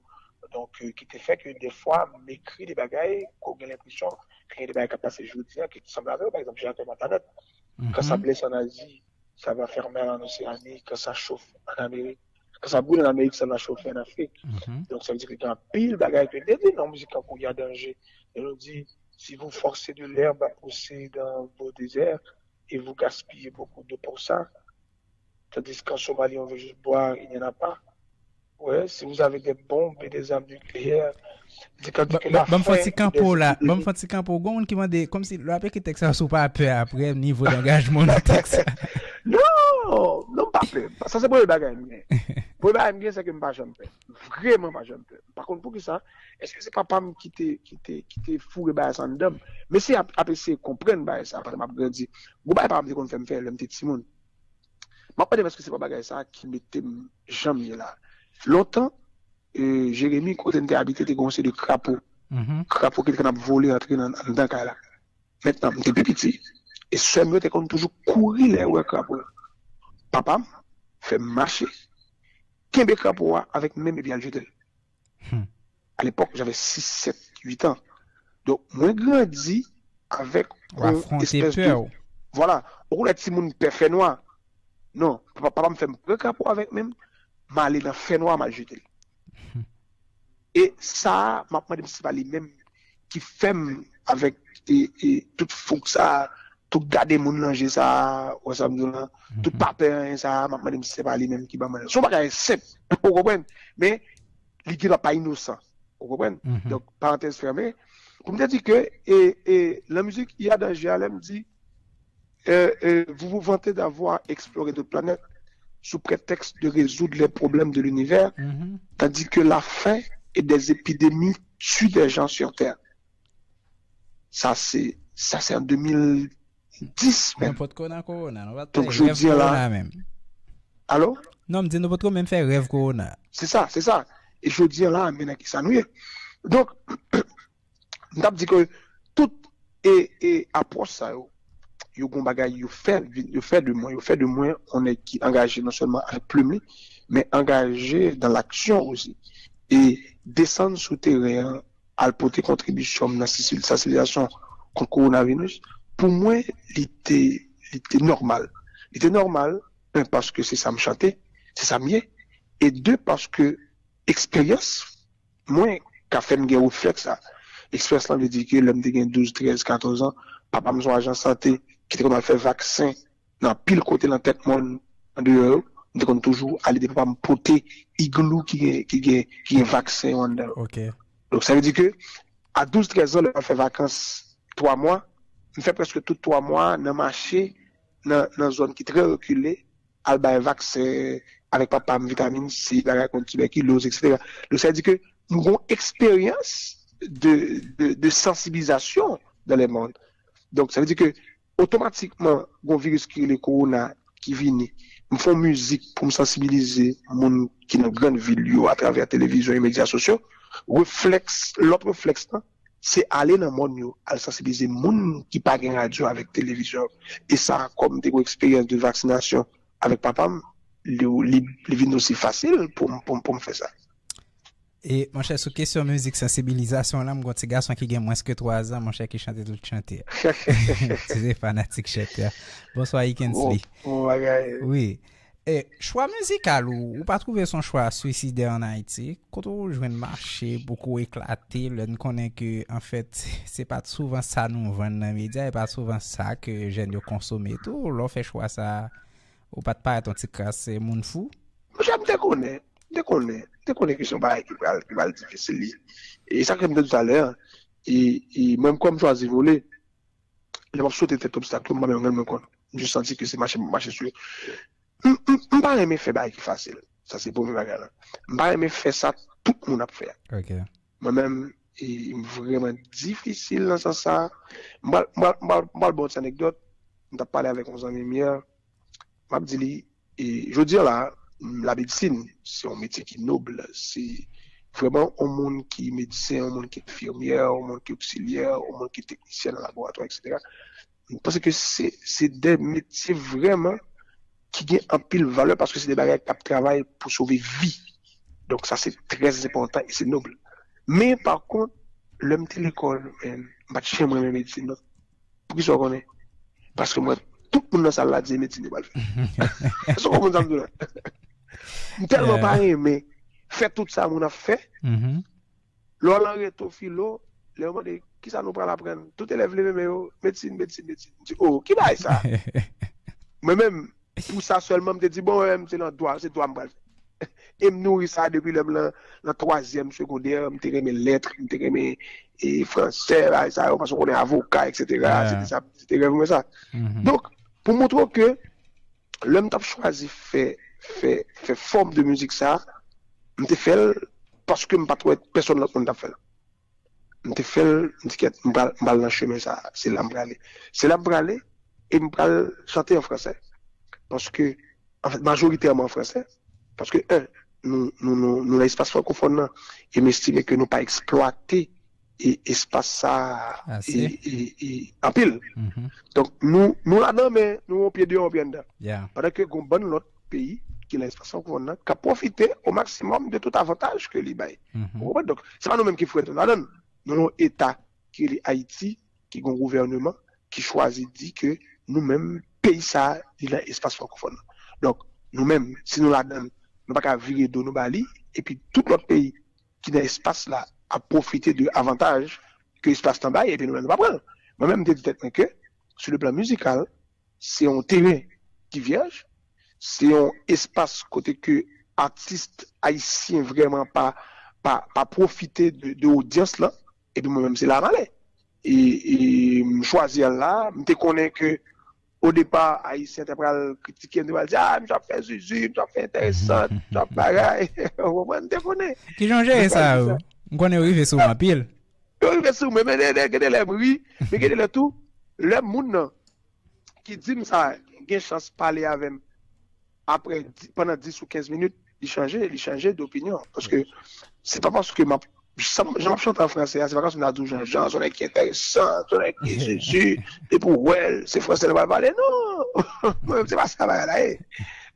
Donk, euh, ki te fè ke dèfwa, m ekri de bagay, ke w gen lenpresyon ke gen de bagay k ap pase jodi a, ki sanble avè yo. Pa egzanp, jan atè Matanet. Quand ça blesse en Asie, ça va faire mal en Océanie. Quand ça chauffe en Amérique, quand ça brûle en Amérique, ça va chauffer en Afrique. Donk, sa vle di ke gen anpil bagay ke m te di nan mizik tankou Y a danger. E nou di, si vous forcez de l'herbe à pousser dans vos déserts et vous gaspillez beaucoup d'eau pour ça, tandis qu'en Somalie, on veut juste boire, il n'y en a pas. Ouais, si vous avez des bombes et des armes nucléaires, di kan di ke la fin. Ban m fè yon ti kanpo la. Ban m fè yon ti kanpo. Gon moun ki mande, kòmsi lè w ap ekri tèks sa, si w pa pè apre nivo dangajman nan tèks sa. Non, non, m pa pè. Sa se premye bagay m gen. Premye bagay m gen, se ke m pa janm pè. Vrèman pa janm pè. M pa konn poukisa. Èske se papa m ki te, ki te, ki te foure bagay sa anndan m? M eseye ap, ap eseye konprann bagay sa, pandan m ap grandi. Gon bagay papa m te konn fè m fè lè m te timoun. M ap mande m èske se pa bagay sa ki mete m jan m ye la. Lontan, e, Jeremi, kote n te abite, te gen yon seri de krapo. Krapo ki te konn ap vole antre nan, anndan kay la. Mentnan, m te pi piti, e sè m yo te konn toujou kouri lè yo wè krapo yo. Papa m fè m mache, kenbe krapo a avèk men m epi al jete l. Hmm. À l'époque, j'avais six, sept, huit ans. Donk, mwen grandi avèk yon espès de, vwala, ou konnen timoun pè fènwa. Non, papa, papa m fè m pran krapo avèk men m, m ale nan fènwa, m al jete l. Hmm. E sa a, m ap mande m si se pa li menm ki fè m avèk, e, e, tout fouk sa a, tout gade moun nan je sa a, ou wè sa m di w lan, tout pa pè anyen sa a, m ap mande m si se pa li menm ki ban mwen l. Se yon bagay senp, ou konprann? Men, li gentan pa inosan. Ou konprann? Donk, parantèz fèmen. Pou m te di ke, e, e, nan mizik Y a danger a, lè m di, euh, euh, vous vous vantez d'avoir exploré d'autres planètes sous prétexte de résoudre les problèmes de l'univers, tandis que la faim et des épidémies tuent des gens sur Terre. Sa se, sa se an de mil dis menm. Nou potko nan kowona, nou pa t fè rèv kowona menm. Alo? Non, m di nou potko menm fè rèv kowona. Se sa, se sa. E jodi a la, men nan kisa nou ye. Donk, m t ap di ke tout e, e apwòch sa yo, yo gon bagay yo fè, yo fè de mwen, yo fè de mwen yon nèg ki angaje non sèlman avèk plim li, men angaje dans l'action aussi. E desann sou teren an, al pote kontribisyon m nan sansibilizasyon kont kowonaviris, pou mwen, li te, li te nòmal. Li te nòmal, en, paske se sa m chante, se sa m ye, e de, paske eksperyans mwen ka fè m gen reflèks sa. Eksperyans lan vle di ke lè m te gen douz, trèz, katòz an, papa m se yon ajan sante ki te konn al fè vaksen nan anpil kote nan tèt mòn andeyò yo, m te konn toujou ale depi papa m pote iglou ki gen, ki gen, ki gen vaksen yo anndan yo. Donk, sa vle di ke a douz, trèz an, lè m al fè vakans twa mwa, m fè prèske tout twa mwa nan mache nan, nan zòn ki trè rekile, al bay vaksen avèk papa m, vitamin C, bagay kont tibèkiloz, etsetera. Donk, sa vle di ke m gen yon eksperyans de, de, de sansibilizasyon dans le monde. Donk, sa vle di ke otomatikman, gen yon viris ki rele kowona ki vini. M fè yon mizik pou m sansibilize moun ki nan grann vil yo atravè televizyon e medya sosyo. Reflèks, lòt reflèks lan, se ale nan mòn yo, al sansibilize moun ki pa gen radyo avèk televizyon. E sa, kòm m te gen eksperyans de vaksinasyon avèk papa m, li, li, li vin osi fasil pou m, pou m, pou m fè sa. E, monchè, sou kesyon mizik sansibilizasyon lan, m gon ti gason ki gen mwens ke twa zan, monchè, ki chante tout chante a. Se fanatik chante a. Bonswa, Ikensley. Bon, bon bagay. Wi. E, chwa mizikal ou, ou pa twouve se yon chwa swisidè ann Ayiti? Kote w jwenn mache, pou w eklate, lè n konnen ke, anfèt, se pa t souvan sa nou vann nan medya, e pa souvan sa ke jèn yo konsome tou. Lè w fè chwa sa a, ou pa t parèt yon ti kras moun fou? Monchè, m te konnen, m te konnen, m te konnen ke se yon bagay ki pral, ki pral difisil li. E sa k fè m te di talè a, e, e mwen menm kòm m chwazi vole, lè m ap sote tèt obstak yo, m pa menm rann mwen kont. M jis santi ke se mache m ap mache sou yo. M, m, m pa renmen fè bagay ki fasil. Sa se premye bagay la. M pa renmen fè sa tout moun ap fè a. Ok. Mwen menm, e, m vrèman difisil nan sans sa. M pral, m pral, m pral, m pral ba w ti anekdòt. M t ap pale avèk yon zanmi m yè. M ap di li, e, jodi a la, la medsin, se yon metye ki nob. Se vrèman yon moun ki medsen, yon moun ki enfimyè, yon moun ki oksilyè, yon moun ki teknisyen nan laboratwa, etsetera. Paske se, se de metye vrèman ki gen anpil valè paske se de bagay k ap travay pou sove vi. Donk sa se trè enpòtan e se nob. Men pa kont, lè m te lekòl, men, m pa t janm renmen medsin non. Poukisa w konnen? Paske m wè tout moun nan sal la di se medsin yo pral fè. Èske w konprann sa m di w la? M tèlman pa renmen fè tout sa moun ap fè. Lè w lan reto filo, lè yo mande kisa nou pral aprann, tout elèv leve men yo, medsin, medsin, medsin. M di, o, ki bagay sa? Mwen menm, pou sa sèlman, m te di, bon, mwen menm, se nan dwa, se dwa m pral fè. E m nouri sa depi lè m lan, lan twazyèm segondè, m te renmen lèt, m te renmen e, fransè, bagay sa yo, paske w konnen avoka, etsetera. Se te sa, se te rèv mwen sa. Donk, pou montre w ke lè m t ap chwazi fè, fè, fè fòm de mizik sa, m te fè l paske m pa t wè pèsonn lòt moun t ap fè l. M te fè l, m di kèt, m pral, m pral nan chemen sa, se la m prale. Se la m prale, e m pral chante an fransè. Paske, anfèt, majoritèman an fransè. Paske, en, nou, nou, nou, nou nan espas frankofòn nan, e m estime ke nou pa eksplwate e espas sa a e, e, e, anpil. Donk, nou, nou ladan, men nou yon pye deyò, yon pye anndan. Pandan ke gon bann lòt peyi ki nan espas frankofòn nan, k ap pwofite o maksimòm de tout avantaj ke li bay. Ou konprann? Donk, se pa nou menm ki fret nou ladan. Nou yon eta ki rele Ayiti, ki gon gouvèneman, ki chwazi di ke nou menm, peyi sa a, li nan espas frankofòn nan. Donk, nou menm, si nou ladan, nou pa ka vire do nou ba li, epi tout lòt peyi ki nan espas la ap pwofite de avantaj ke espas lan bay, epi nou menm nou pa pran l. Mwen menm, m te di tèt mwen ke, sou le plan mizikal, se yon teren ki vyèj, se yon espas kote ke atis ayisyen vrèman pa, pa, pa pwofite de, de odyans lan, epi mwen menm se la m ale. E, e m chwazi al la, m te konnen ke o depa, Ayisyen te pral kritike m, te pral di, a, misye ap fè zuzu, misye ap fè enteresan, misye ap bagay. Ou konprann? M te konnen. Kijan w jere sa yo? M konnen yo rive sou ou anpil. Yo rive sou mwen, men gen de lè m ri, men gen de lè tou, lè moun nan ki di m sa, gen chans pale avè m, apre, pandan dis ou kenz minit, li chanje, li chanje dopinyon. Paske se pa paske m ap jan m ap chante an franse a, se pa kòmsi m ta di w Jean Jean, se yon nèg ki enteresan, se yon nèg ki sesi, depi w wè l, se franse l pral pale. Non! Mwen menm, se pa sa bagay la ye.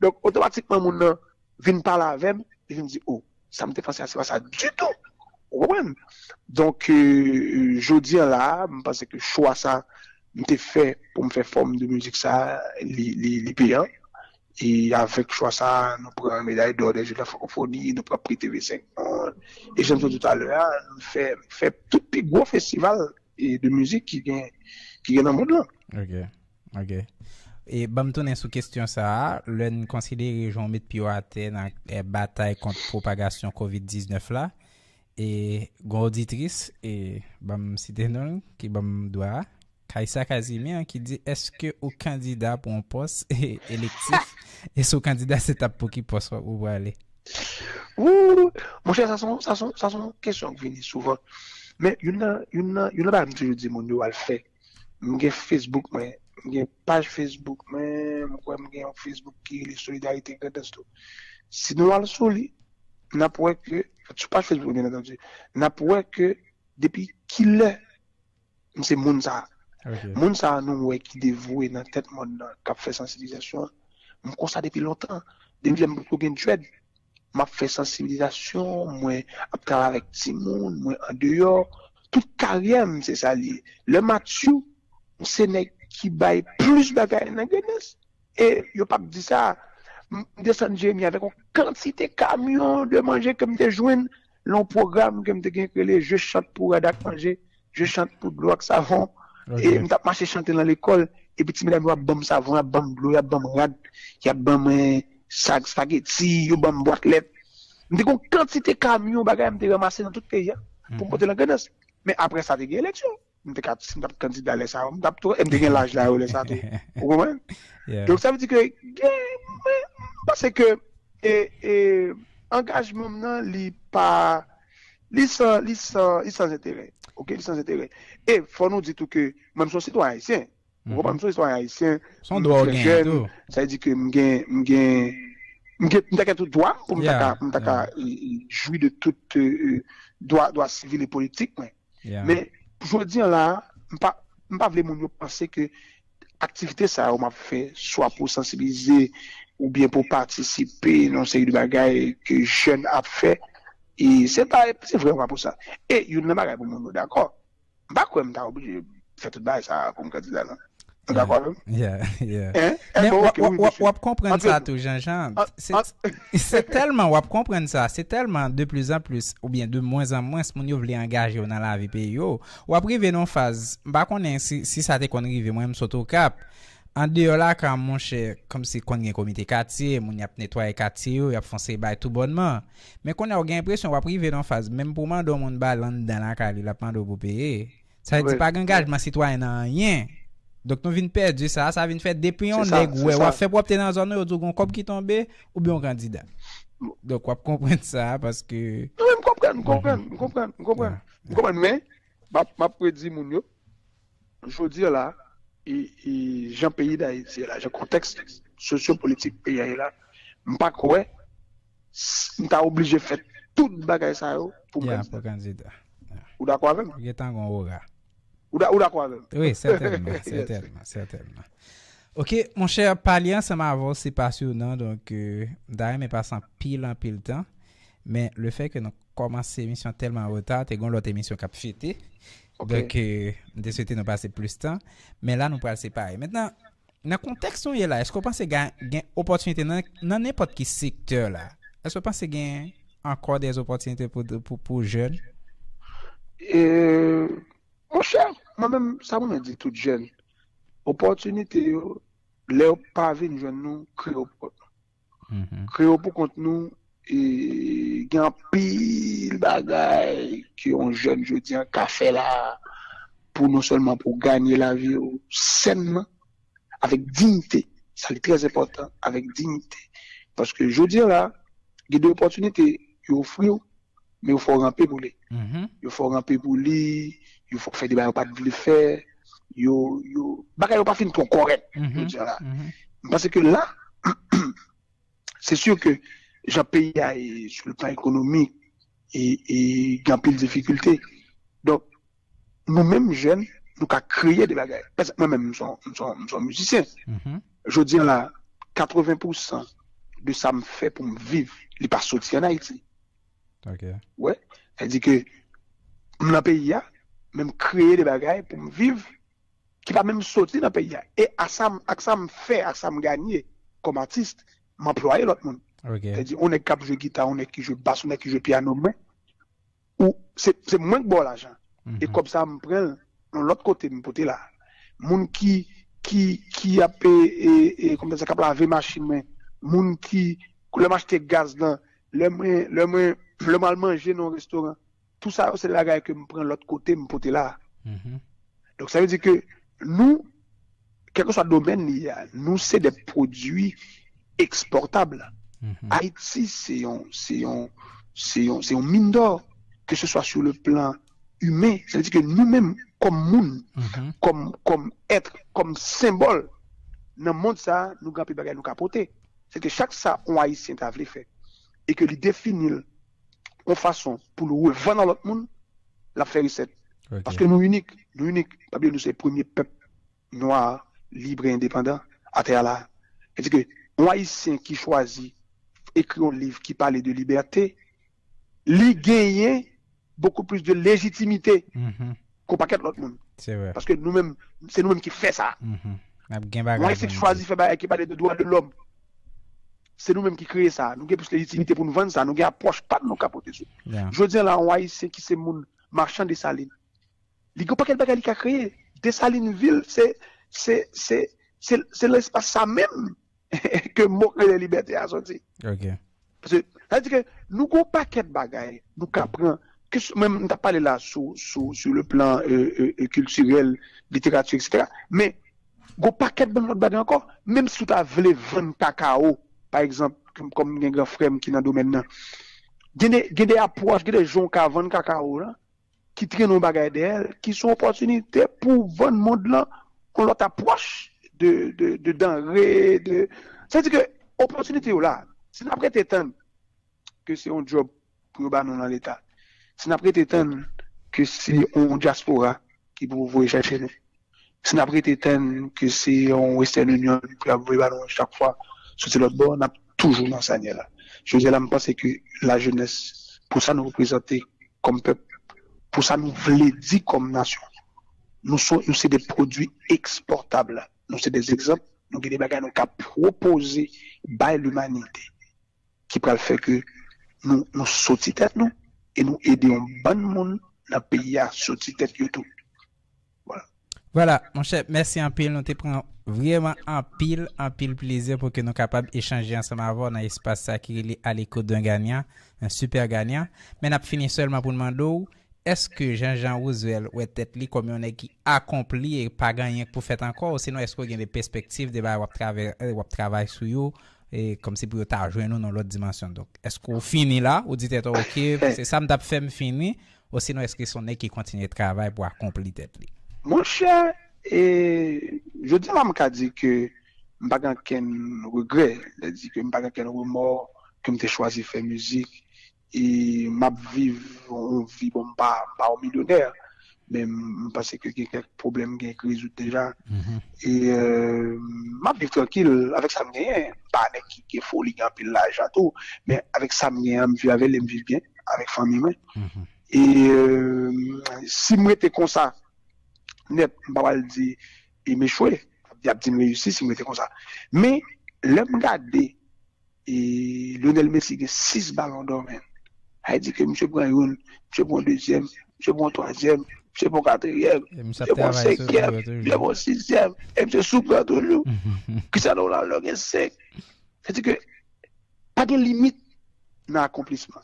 Donk, otomatikman, moun nan vin pale avè m, li vin di, o, sa m te panse a, se pa sa ditou. Ou konprann? Donk, euh, jodi a la, m panse ke chwa sa m te fè pou m fè fòm de mizik sa, li, li, li peyan. E avèk chwa sa, nou pran meday dò dè je de la francophonie, nou pran pri T V senk Monde. E jan m te di w talè a, nou fè, fè tout pi gwo festival e de mizik ki gen, ki gen nan mond lan. Ok, ok. E ban m tounen sou kesyon sa a, lè n konsidere jan w met pye w atè nan eh, batay kont pwopagasyon kovid diznèf la, e gon oditris, e ban m site non l, ki ban m dwa a, Kaysa Casimir, ki di, èske ou kandida pou yon pòs elektif? E si w kandida, se t ap pou ki pòs ou prale? Wou! Monchè, sa se yon, sa se yon, sa se yon kesyon ki vini souvan. Men youn nan, youn nan, youn nan bagay m toujou di moun yo al fè. M gen Facebook mwen, m gen paj Facebook mwen, m kwè m gen yon Facebook ki rele Solidarité Grandans tou. Si nou al sou li, n ap wè ke, sou paj Facebook, byen antandi, n ap wè ke depi kilè m se moun sa a. Moun sa a nou wè ki devoue nan tèt mòn nan, k ap fè sansibilizasyon an. M konsa depi lontan. Depi lè m potko gen dread, m ap fè sansibilizasyon, mwen ap travay avèk timoun, mwen andeyò. Tout karyè m, se sa l ye. Lè m at you, m se nèg ki bay plis bagay nan Grandans. E yo p ap di sa. M desann Jeremi avèk yon kantite kamyon de manje ke m te jwenn nan yon pwogram ke m te gen ki rele Je chante pour rad ak manje, je chante pour dlo ak savon. E m t ap mache chante nan lekòl, epi ti medam yo ap ban m savon, y ap ban m dlo, y ap ban m rad, y ap ban m eh, sak spageti, yo ban m bwat lèt. M te gen yon kantite kamyon bagay m te ranmase nan tout peyi a pou m pote nan Grandans. Men apre sa, te gen eleksyon. M te ka, si m t ap kandida lè sa a, m t ap tou, e m te gen laj la yo lè sa a tou. Ou konprann? Donk, sa vle di ke gen, mwen, m panse ke e, e, angajman m nan, li pa, li san, li san, li san enterè. Ok, li san enterè. E fò nou di tou ke mwen, m se yon sitwayen ayisyen. Ou konprann? M se yon sitwayen ayisyen. M trè jèn. Sa vle di ke m gen, m gen, m gen, m ta gen tout dwa pou m ta ka, m ta ka e, e, jwi de tout e, e, dwa, dwa sivil e politik mwen. Men jodi a la, m pa, m pa vle moun yo panse ke aktivite sa yo m ap fè, swa pou sansibilize oubyen pou patisipe nan yon seri de bagay ke jèn ap fè, e se pa, se vrèman pa pou sa. E youn nan bagay pou moun yo dakò. M pa kwè m ta oblije fè tout bagay sa pou m kandida, non. Ou dakò avè m? Yeah, yeah. Men w ap konprann sa tou, Jean Jean. Se tèlman w ap konprann sa, se tèlman de plus en plus, oubyen de moins en moins, moun yo vle angaje yo nan lavi peyi yo. W ap rive nan yon faz, m pa konnen si, si sa te konn rive, mwen m sot Okap. Andeyò lakay, monchè, kòmsi konn gen komite katye, moun y ap netwaye katye yo, y ap fè yon seri bagay tou bònman. Men kounye a w gen enpresyon w ap rive nan yon faz, menm pou w mande yon moun bagay anndan lakay li, l ap mande w pou peye. Sa vle di pa gen angajman sitwayen nan anyen. Donk nou vin pèdi sa, sa vin fè depi yon nèg wè w ap fè pwòpte nan zòn ou, yo di w gon kòb ki tonbe, oubyen w kandida. Donk w ap konprann sa paske. Non, men m konprann, m konprann, m konprann, m konprann. M konprann, men m ap, m ap redi moun yo, jodi a la, e, e jan peyi Dayiti ye la, jan kontèks sosyopolitik peyi a ye la, m pa kwè m ta oblije fè tout bagay sa yo pou m kandida. Ou dakò avè m? Ou gentan gon ora. Ou dakò avè m? Wi, sètènman, sètènman, sètènman. Ok, monchè, pale ansanm avè w, se pasyonan, donk, euh, m ta renmen pase anpil, anpil tan, men lefètke nou kòmanse emisyon tèlman an reta, te gon lòt emisyon k ap fete, donk, euh, m te swete nou pase plis tan, men la nou pral separe. Mentnan, nan kontèks nou ye la, èske w panse gen, gen opòtinite nan, nan nenpòt ki sektè la? Èske w panse gen ankò de opòtinite pou, pou, pou jèn? Monchè, mwen menm, sa mwen di tout jèn, opòtinite yo, lè yo pa vin jwenn nou, kreye yo pou kont nou. Kreye yo pou kont nou, e gen anpil bagay ke yon jèn jodi a ka fè la pou non sèlman pou ganye lavi yo sènman, avèk diyite. Sa li trè enpòtan, avèk diyite. Paske jodi a la, gen de opòtinite yo ofri w, men yo fè w ranpe pou li. Yo fè w ranpe pou li, yo fè w fè de bagay ou pa t vle fè, yo, yo, bagay yo pa fin twò kòrèk, jodi a la. M panse ke la, se si ke jan peyi a ye sou le plan ekonomik, e, e gen anpil difikilte. Donk, nou menm jèn, nou ka kreye de bagay. Pèsonn, mwen menm, m se yon, m se yon, m se yon mizisyen. Jodi a la, katreven pousan de sa m fè pou m viv, li pa soti ann Ayiti. Wi. Sa di ke m nan peyi a, men m kreye de bagay pou m viv ki pa menm soti nan peyi a. E a sa m, ak sa m fè, ak sa m ganye kòm atis, m anplwaye lòt moun. Sa di, yon nèg k ap jwe gita, yon nèg ki jwe bas, yon nèg ki jwe pyano, mwen, ou se, se mwen k ba w lajan. E kòb sa a, m pran l nan lòt kote, m pote la. Moun ki, ki, ki ap, e, e, e, kòman sa, k ap lave machin mwen, moun ki, lè m achte gaz nan, lè mwen, lè mwen, lè m al manje nan yon restoran, tout sa yo se bagay ke m pran lòt kote, m pote la. Donk, sa vle di ke nou, kèlkeswa domèn li ye a, nou se de pwodui ekspòtab. Ayiti se yon, se yon, se yon, se yon min dò, ke se swa sou le plan imen. Sa vle di ke nou menm, kòm moun, kòm, kòm èt, kòm senbòl, nan mond sa a, nou gen anpil bagay nou ka pote. Se ke chak sa yon Ayisyen ta vle fè, e ke li defini l yon fason pou l revann a lòt moun, l ap fè resèt. Paske nou inik, nou inik. Pa bliye nou se premye pèp nwa, lib e endepandan atè a la. Sa di ke yon Ayisyen ki chwazi ekri yon liv ki pale de libète, li genyen beaucoup plus de légitimité ke yon pakèt lòt moun. Paske nou menm, se nou menm ki fè sa. Yon Ayisyen ki chwazi fè bagay ki pale de dwa de lòm, se nou menm ki kreye sa. Nou gen plis lejitimite pou nou vann sa. Nou gen apwòch pa n nou ka pote sou. Jodi a la, yon Ayisyen ki se moun machan Desalin, li gen yon pakèt bagay li ka kreye. Desalin vil, se, se, se, se, se lespas sa menm ke mo k rele libète a soti. Paske, sa di ke nou gen yon pakèt bagay, nou ka pran, ke s- menm m t ap pale la sou, sou, sou le plan, euh, euh, euh, kiltirèl, literati, et cetera. Men, gen yon pakèt bann lòt bagay ankò, menm si w ta vle vann kakao, pa egzanp, kòm, kòm gen gran frè m ki nan domèn nan, gen de, gen de apwòch, gen de jan w ka vann kakao la, ki trennen yon bagay dèyè l, ki se yon opòtinite pou w vann mond lan yon lòt apwòch de, de, de danre, de, sa di ke opòtinite yo la. Si n ap rete tann ke se yon djòb pou yo ba nou nan Leta, si n ap rete tann ke se yon dyaspora ki pou voye chèche nou, si n ap rete tann ke se yon Western Union pou y ap voye ba nou chak fwa soti lòt bò, n ap toujou nan sanyè la. Jodi a la, m panse ke lajenès, pou sa nou reprezante kòm pèp, pou sa nou vle di kòm nasyon, nou se, nou se de pwodui ekspòtab. Nou se de egzanp, nou gen de bagay nou ka pwopoze bay limanite ki pral fè ke nou, nou soti tèt nou e nou ede yon bann moun nan peyi a soti tèt yo tou. Vwala. Vwala, monchè, mèsi anpil. Nou te pran vrèman anpil, anpil plezi pou ke nou kapab echanje ansanm avè w nan espas sa ki rele A l'écoute d'un gagnant, un super gagnant. Men n ap fini sèlman pou n mande w, èske Jean Jean Roosevelt wè tèt li kòm yon nèg ki akonpli e pa gen anyen k pou fèt ankò, osinon èske w gen de pèspektiv, de bagay w ap travè, w ap travay sou yo, e kòmsi pou yo ta jwenn ou nan lòt dimansyon? Donk, èske w fini la, ou di tèt ou, oke, se sa m t ap fè, m fini, osinon èske se yon nèg ki kontinye travay pou akonpli tèt li? Monchè, e, jodi a la, m ka di ke m pa gen okenn regrè, sètadi ke m pa gen okenn remò ke m te chwazi fè mizik, e m ap viv yon vi, bon, m pa, m pa yon milyonè, men m panse ke gen kèk pwoblèm m gen ki rezoud deja. E, euh, m ap viv trankil avèk sa m genyen. M pa nèg ki gen foli, gen anpil lajan tou, men avèk sa m genyen an, m viv avè l e m viv byen avèk fanmi mwen. E, euh, si m rete konsa nèt, m pa pral di e m echwe, y ap di m reyisi si m rete konsa. Men, lè m gade e Lionel Messi gen sis balon dò, men. Sa vle di ke misye pran youn, misye pran dezyèm, misye pran twazyèm, misye pran katriyèm, misye pran senkyèm, misye pran sizyèm, e misye sou pran toujou. Cristiano Ronaldo gen senk. Sa vle di ke pa gen limit nan akonplisman.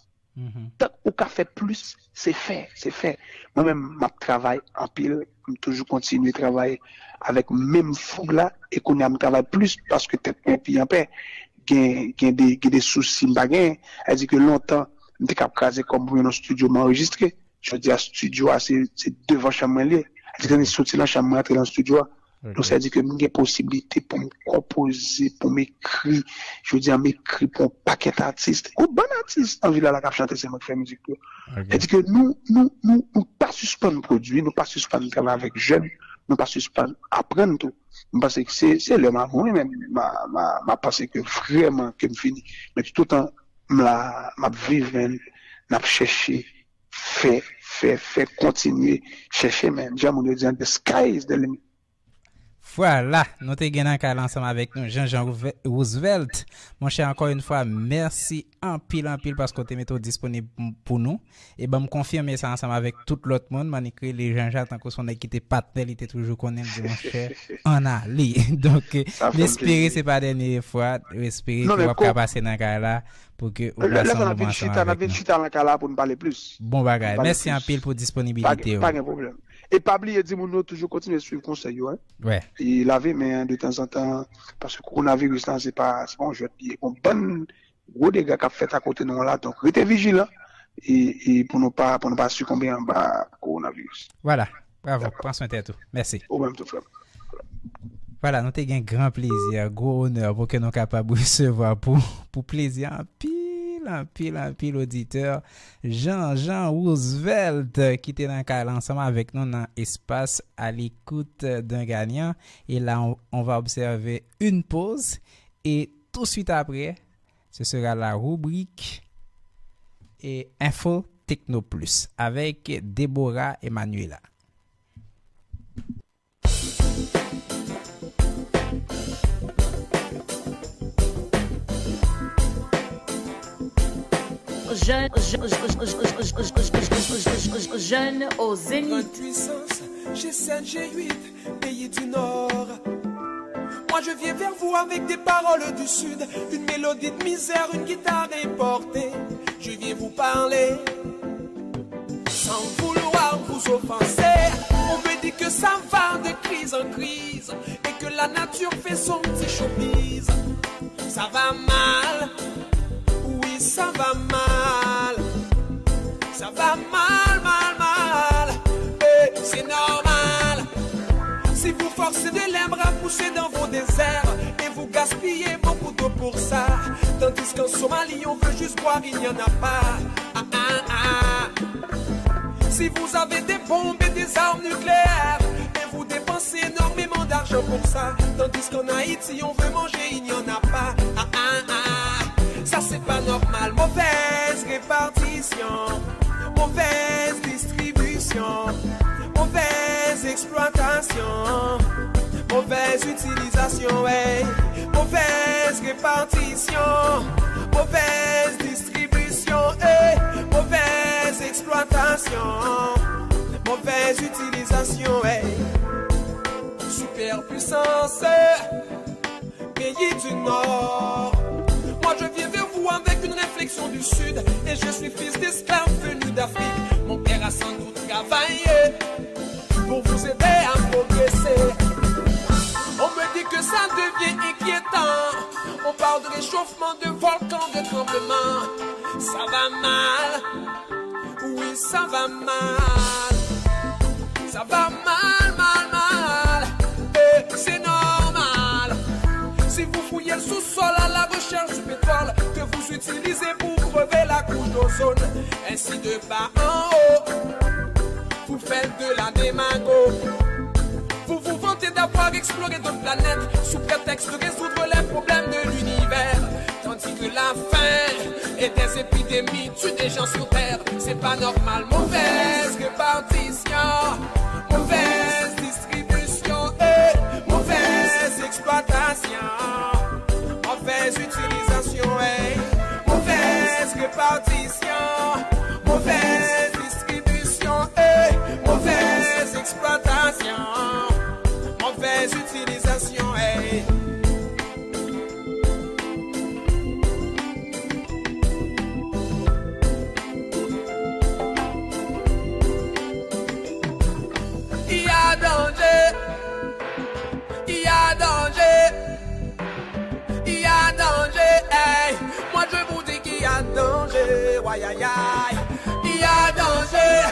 Tank ou ka fè plis, se fè, se fè. Mwen menm, m ap travay anpil, m toujou kontinye travay avèk menm foug la, e kounye a m travay plis paske tèt mwen pi anpè. Gen, gen de, gen de sousi m pa genyen. Sa vle di ke lontan, m te ka ap kraze kò m pou m nan estidyo, m anrejistre. Jodi a, estidyo a, se, se devan chanm mwen l ye. Sa vle di ke m soti nan chanm mwen, antre nan estidyo a. Donk, sa vle di ke m gen posiblite pou m konpoze, pou m ekri. Jodi a, m ekri pou yon pakèt atis. Yon bann atis nan vil la la k ap chante, se mwen ki fè mizik yo. Sa vle di ke nou, nou, nou, nou pa sispann pwodui, nou pa sispann travay avèk jèn, nou pa sispann aprann tou. M panse ke se, se lè m a mouri, men m a, m a, m a panse ke vrèman ke m fini. Men toutotan m la, m ap viv, men n ap chèche fè, fè, fè, kontinye chèche, men jan moun yo di an, the sky is the limit. Vwala, nou te gen nan kay la ansanm avèk nou Jean Jean Rouve- Roosevelt. Monchè, ankò yon fwa, mèsi anpil, anpil paske w te mete w disponib pou nou. E ban m konfime sa ansanm avèk tout lòt moun. M annik rele Jean Jean tankou se yon nèg ki te patnè, li te toujou konnen, m di, monchè, ann ale. Donk, n espere se pa dènye fwa, n espere ke w ap ka pase nan kay la pou ke ou pase yon moman ansanm avèk nou. Lè sa n ap vin chita, n ap vin chita nan kay la pou n pale plis. Bon bagay. Mèsi anpil pou disponibilite w. Pa gen pwoblèm. E pa bliye di moun yo toujou kontinye swiv konsèy yo, en. E lave men an detanzantan, paske kowonaviris la, se pa, se pa yon jwèt li ye. Gon bann gwo dega k ap fèt akote nou an la, donk rete vijilan e, e pou nou pa, pou nou pa sikonbe anba kowonaviris. Vwala. Bravo. Pran swen tèt ou. Mèsi. Ou menm tou, frè m. Vwala, nou te gen gran plezi, gwo onè pou ke nou kapab resevwa pou, pou plezi anpil, anpil, anpil oditè. Jean Jean Roosevelt, ki te nan kay la ansanm avèk nou nan espas À l'écoute d'un gagnant. Et là, on, on va observer une pause. Et tout de suite après, ce sera la rubrique et Info Techno Plus avec Deborah Emanuela. Jeune, jeune, jeune au zénith. Grande puissance, G sept, G huit, pays du Nord. Moi je viens vers vous avec des paroles du Sud, une mélodie de misère, une guitare importée. Je viens vous parler sans vouloir vous offenser. On me dit que ça va de crise en crise et que la nature fait son petit showbiz. Ça va mal, oui, ça va mal. Ça va mal, mal, mal. Et c'est normal. Si vous forcez de l'herbe à pousser dans vos déserts et vous gaspillez beaucoup d'eau pour ça, tandis qu'en Somalie, on veut juste boire, il n'y en a pas. Ah, ah, ah. Si vous avez des bombes et des armes nucléaires et vous dépensez énormément d'argent pour ça, tandis qu'en Haïti, on veut manger, il n'y en a pas. Ah, ah, ah. Ça, c'est pas normal. Mauvaise répartition, mauvaise distribution, mauvaise exploitation, mauvaise utilisation, ouais. Mauvaise répartition, mauvaise distribution et mauvaise exploitation, mauvaise utilisation, ouais. Superpuissance, pays du Nord. Moi je viens vers vous avec une réflexion du Sud et je suis fils d'esclaves venus d'Afrique. Mon père a sans doute travaillé pour vous aider à progresser. On me dit que ça devient inquiétant. On parle de réchauffement, de volcan, de tremblement. Ça va mal. Oui, ça va mal. Ça va mal, mal, mal. Et c'est normal. Si vous fouillez le sous-sol à la recherche du pétrole que vous utilisez pour crever la couche d'ozone, ainsi de bas en haut, vous faites de la démago. Vous vous vantez d'avoir exploré d'autres planètes sous prétexte de résoudre les problèmes de l'univers, tandis que la faim et des épidémies tuent des gens sur terre. C'est pas normal. Mauvaise répartition, mauvaise distribution et mauvaise exploitation, mauvaise utilisation et mauvaise répartition, mauvaise distribution et mauvaise exploitation, mauvaise utilisation et Il y a danger, il y a danger, il y a danger, hey. Moi je vous dis qu'il y a danger, ouais, aïe, aïe. Il y a danger,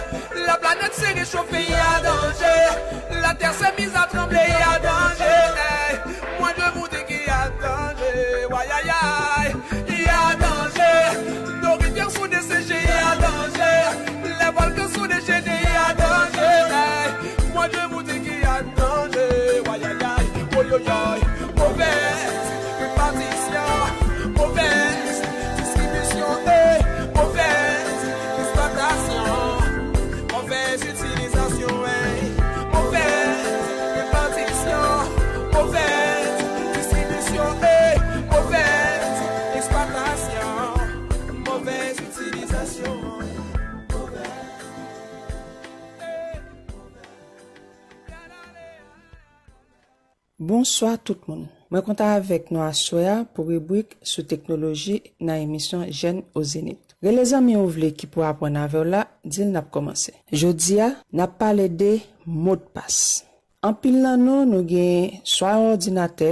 La planète s'est réchauffée, il y a danger. La terre s'est mise à trembler, il y a danger. Hey, moi je vous dis qu'il y a danger. Aïe, aïe, aïe, il y a danger. Nos rivières sont desséchées, il y a danger. Les volcans sont déchaînés, il y a danger. Hey, moi je vous dis qu'il y a danger. Aïe, aïe, aïe, oh, yo, yo. Mauvaise répartition, mauvaise distribution et mauvaise exploitation. Mauvaise utilisation, hey. Mauvaise répartition, mauvaise distribution et mauvaise exploitation. Mauvaise utilisation, mauvaise, hey, mauvaise. Bonswa tout moun. Mwen kontan avèk nou aswè a pou ribrik sou teknoloji nan emisyon Jeunes au Zénith. Rele zanmi ou vle ki pou aprann avè w la, di l n ap kòmanse. Jodi a, n ap pale de modpas. Anpil nan nou, nou gen swa yon òdinatè,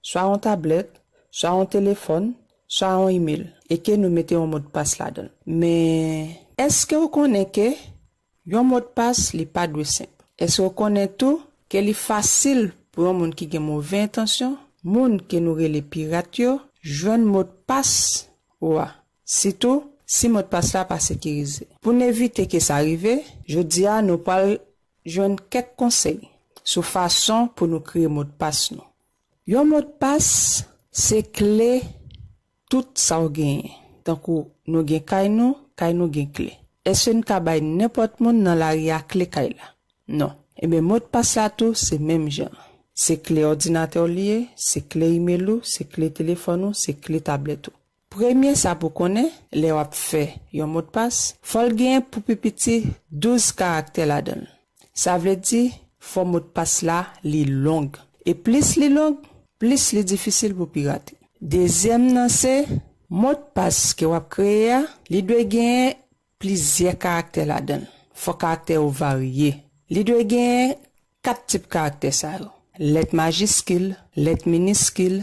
swa yon tablèt, swa yon telefòn, swa yon imèl, e ke nou mete yon modpas ladan l. Men, èske w konnen ke yon modpas, li pa dwe senp? Èske w konnen tou ke li fasil pou yon moun ki gen move entansyon, moun ke nou rele pirat yo, jwenn modpas ou a, sitou si modpas la pa sekirize? Pou n evite ke sa rive, jodi a nou pral jwenn kèk konsèy sou fason pou nou kreye modpas nou. Yon modpas se kle tout sa w genyen. Tankou nou gen kay nou, kay nou gen kle. Èske n ka bay nenpòt moun nan lari a kle kay la? Non. Ebyen, modpas la tou, se menm jan. Se kle òdinatè w li ye, se kle imèl ou, se kle telefòn ou, se kle tablèt ou. Premye sa pou konnen, lè w ap fè yon modpas, fò l genyen pou pi piti douz karaktè ladan l. Sa vle di, fò modpas la li long. E plis li long, plis li difisil pou pirate. Dezyèm nan se, modpas ke w ap kreye a, li dwe genyen plizyè karaktè ladan l. Fò karaktè yo varye. Li dwe genyen kat tip karaktè sa yo: lèt majiskil, lèt miniskil,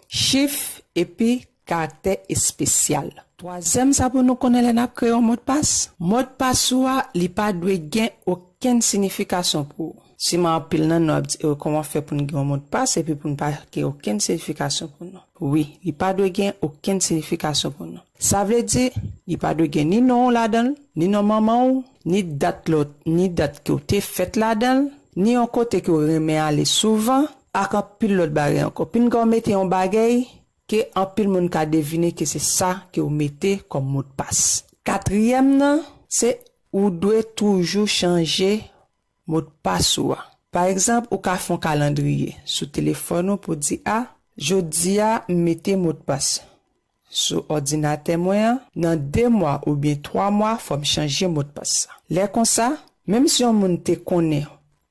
chif, epi karaktè espesyal. Twazyèm sa pou nou konnen lè n ap kreye yon modpas, modpas ou a, li pa dwe gen okenn siyifikasyon pou ou. Siman anpil nan nou ap di, "E kòman fè pou n gen yon modpas epi pou n pa gen okenn siyifikasyon pou nou?" Wi, li pa dwe gen okenn siyifikasyon pou nou. Sa vle di, li pa dwe gen ni non w ladan l, ni non manman w, ni dat lòt, ni dat ke w te fèt ladan l, ni yon kote ke w renmen ale souvan, ak anpil lòt bagay ankò. Pinga w mete yon bagay ke anpil moun ka devine ke se sa ke w mete kòm modpas. Katriyèm nan, se ou dwe toujou chanje modpas ou a. Pa egzanp, ou ka fè yon kalandriye sou telefòn ou pou di, "A, jodi a, m mete modpas sou òdinatè mwen an, nan de mwa oubyen twa mwa, fò m chanje modpas sa." Lè konsa, menm si yon moun te konnen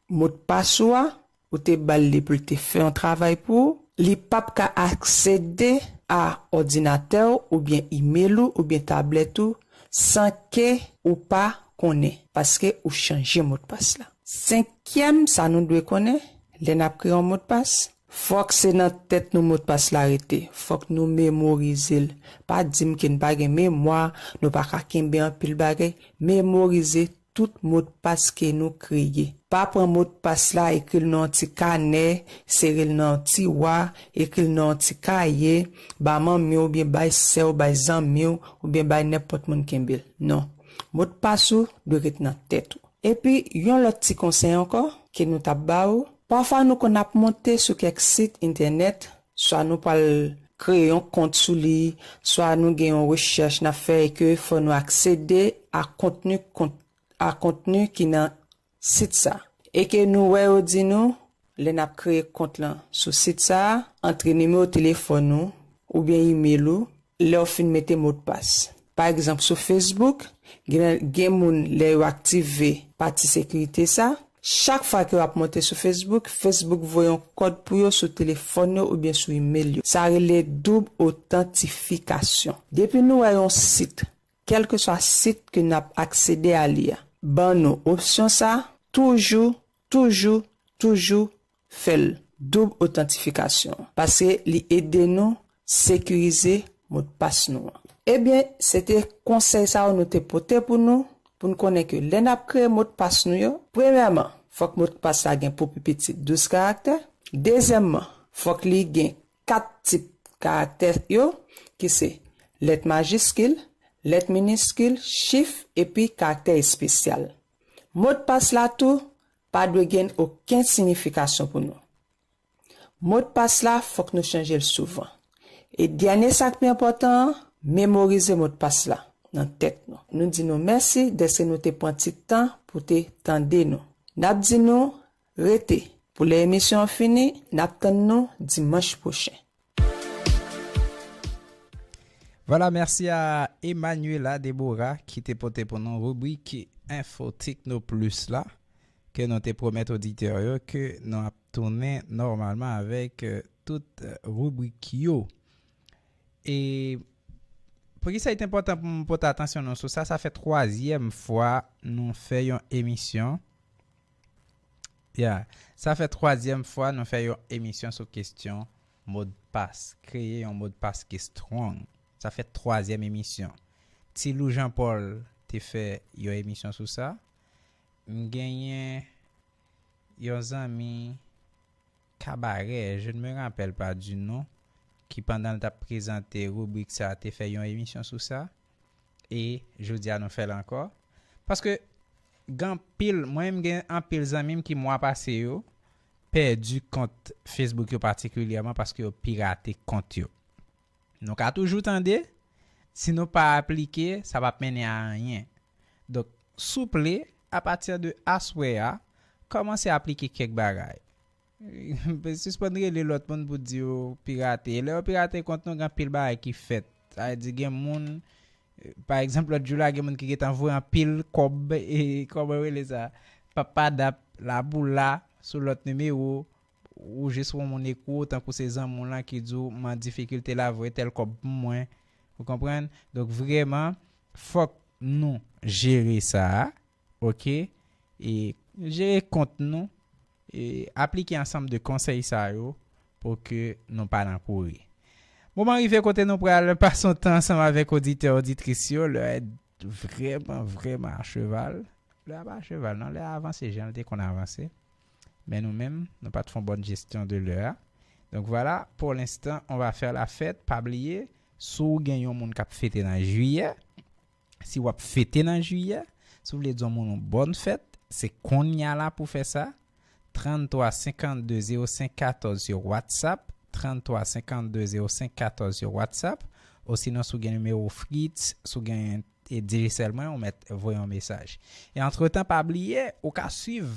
modpas ou a, ou te ba l li pou l te fè yon travay pou ou, li p ap ka aksede a òdinatè w oubyen imèl ou oubyen tablèt ou san ke ou pa konnen, paske ou chanje modpas la. Senkyèm sa nou dwe konnen, lè n ap kreye yon modpas, fòk se nan tèt nou modpas la rete. Fòk nou memorize l. Pa di m ke n pa gen memwa, nou pa ka kenbe anpil bagay. Memorize tout modpas ke nou kreye. Pa pran modpas la, ekri l nan yon ti kanè, sere l nan yon tiwa, ekri l nan yon ti kaye, ba manmi w oubyen bay sè w, bay zanmi w, oubyen bay nenpòt moun kenbe l. Non. Modpas ou dwe ret nan tèt ou. Epi, yon lòt ti konsèy ankò ke nou t ap ba ou, pafwa nou konn ap monte sou kèk sit entènèt, swa nou pral kreye yon kont sou li, swa nou gen yon rechèch n ap fè e ke fò nou aksede a kontni, kont, a kontni ki nan sit sa. E ke nou wè yo di nou, lè n ap kreye kont lan sou sit sa a, antre nimewo telefòn ou oubyen imèl ou, lè w fin mete modpas. Pa egzanp, sou Facebook, gen, gen moun lè yo aktive pati sekirite sa, chak fwa ke yo ap monte sou Facebook, Facebook voye yon kòd pou yo sou telefòn yo oubyen sou imèl yo. Sa rele doub otantifikasyon. Depi nou wè yon sit, kèlkeswa sit ke n ap aksede a li a, ban nou opsyon sa, toujou, toujou, toujou fè l, doub otantifikasyon, paske li ede nou sekirize modpas nou an. Ebyen, se te konsèy sa yo nou te pote pou nou. pou n konnen ke lè n ap kreye modpas nou yo, premyèman, fòk modpas la gen pou pi piti douz karaktè. Dezyèmman, fòk li gen kat tip karaktè yo, ki se lèt majiskil, lèt miniskil, chif, epi karaktè espesyal. Modpas la tou pa dwe gen okenn siyifikasyon pou nou. Modpas la, fòk nou chanje l souvan. E dènye sa k pi enpòtan an, memorize modpas la nan tèt nou. Nou di nou mèsi dèske nou te pran ti tan pou te tande nou. N ap di nou rete. Pou lè emisyon an fini, n ap tann nou dimanch pwochen. Vwala, mèsi a Emmanuela Deborah ki te pote pou nou ribrik Info Techno Plus la, ke nou te pwomèt oditè yo ke nou ap tounen nòmalman avèk eh, tout eh, ribrik yo. E poukisa li te enpòtan pou m pote atansyon nou sou sa? Sa fè twazyèm fwa nou fè yon emisyon. Ya, sa fè twazyèm fwa nou fè yon emisyon sou kesyon modpas, kreye yon modpas ki strong. Sa fè twazyèm emisyon. Ti Lou Jean Paul te fè yon emisyon sou sa. M genyen yon zanmi Kabarè, je ne me rappelle pas du nom, ki pandan l t ap prezante ribrik sa te fè yon emisyon sou sa. E jodi a nou fè l ankò. Paske gen anpil, mwen menm gen anpil zanmi m ki mwa pase yo pèdi kont Facebook yo patikilyèman paske yo pirate kont yo. Nou ka toujou tande, si nou pa aplike, sa p ap mennen a anyen. Donk, souple, apati de aswè a, kòmanse aplike kèk bagay. Sispann rele lòt moun pou di yo pirate. E lè yo pirate kont nou, gen anpil bagay ki fèt. Sa vle di gen moun, pa egzanp, lòt jou la, gen moun ki gentan voye anpil kòb, e kòman yo rele sa? Papa dap, laboula, sou lòt nimewo, ou jis wè yon moun ekri w, tankou se zanmi w lan ki di w, m an difikilte la, voye tèl kòb pou mwen. Ou konprann? Donk, vrèman, fòk nou jere sa a, oke? E jere kont nou, e aplike ansanm de konsèy sa yo pou ke nou pa nan kouri. Moman rive kote nou pral pase yon tan ansanm avèk oditè, oditris yo. Lè a vrèman, vrèman acheval. Lè a pa acheval, non. Lè a avanse jan l te konn avanse. Men nou menm, nou pa t fè yon bòn jesyon de lè a. Donk, vwala, pour l'instant, on va faire la fête. Pa bliye, si w gen yon moun k ap fete nan jiyè, si w ap fete nan jiyè, si w vle di yon moun yon bòn fèt, se kounye a la pou fè sa. Tranntwa senkannde zewo senk katòz sou WhatsApp, tranntwa senkannde zewo senk katòz sou WhatsApp, osinon si w gen nimewo Fritz, si w gen e Digicel mwen, ou mèt voye yon mesaj. E antretan, pa bliye, ou ka swiv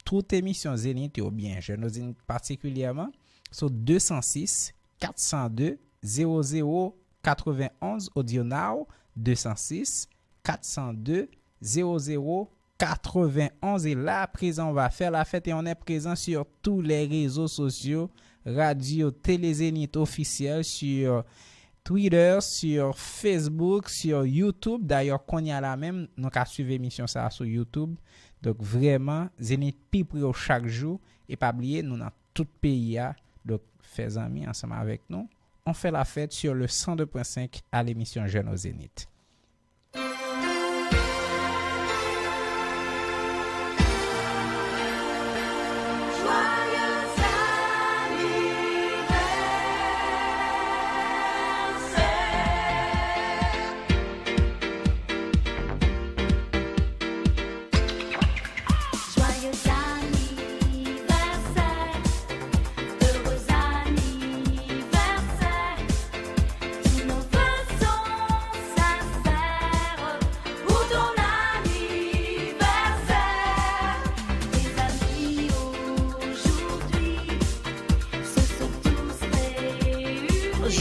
tout emisyon Zenith yo, oubyen Jeunes au Zénith patikilyèman, sou de san sis, kat san de, zewo zewo katrevenn onz, Audio Now, de san sis, kat san de, zewo zewo katrevenn onz. Et là, à présent, on va faire la fête et on est présent sur tous les réseaux sociaux. Radio Télé Zénith officiel sur Twitter, sur Facebook, sur YouTube. Dayè, kounye a la menm, nou ka swiv emisyon sa a sou YouTube. Donk, vrèman, Zenith pi pre w chak jou. E pa bliye, nou nan tout peyi a. Donk, fè zanmi ansanm avèk nou. On fait la fête sur le cent deux point cinq à l'émission Jeunes au Zénith.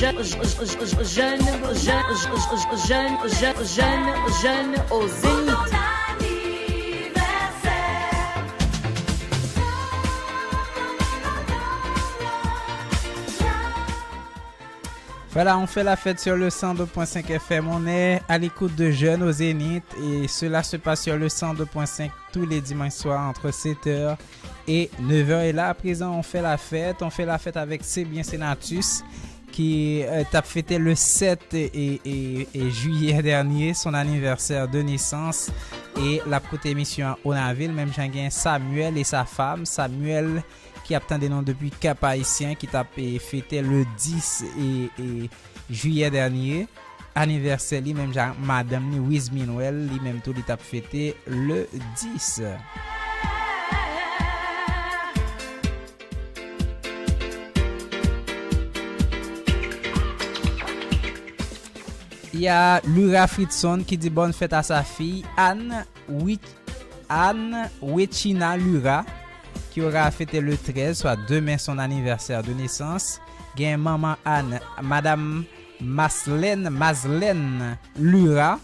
Jeune, jeune, jeune, jeune, jeune au zénith. Voilà, on fait la fête sur le cent deux point cinq F M. On est à l'écoute de Jeunes au Zénith et cela se passe sur le cent deux point cinq tous les dimanches soirs entre sept heures et neuf heures. Et là, à présent, on fait la fête. On fait la fête avec C'est bien Senatus qui euh, t'a fêté le sept et, et, et juillet dernier son anniversaire de naissance. E l ap koute emisyon an Onavil. Menm jan gen Samuel e sa fam. Samuel ki ap tande nou depi Kap Ayisyen, ki t ap, e, fete le dis e, e, jiyè dènye, anivèsè li, menm jan ak madanm li, Wiz Minwel, li menm tou, li t ap fete le dis. Y a Lura Fritson ki di bonne fête à sa fille, Anne Wit-, Anne Wetchina Lura, qui aura fêté le treize, soit demain, son anniversaire de naissance. Gen manman Anne, Madame Maslène, Mazlène Lura,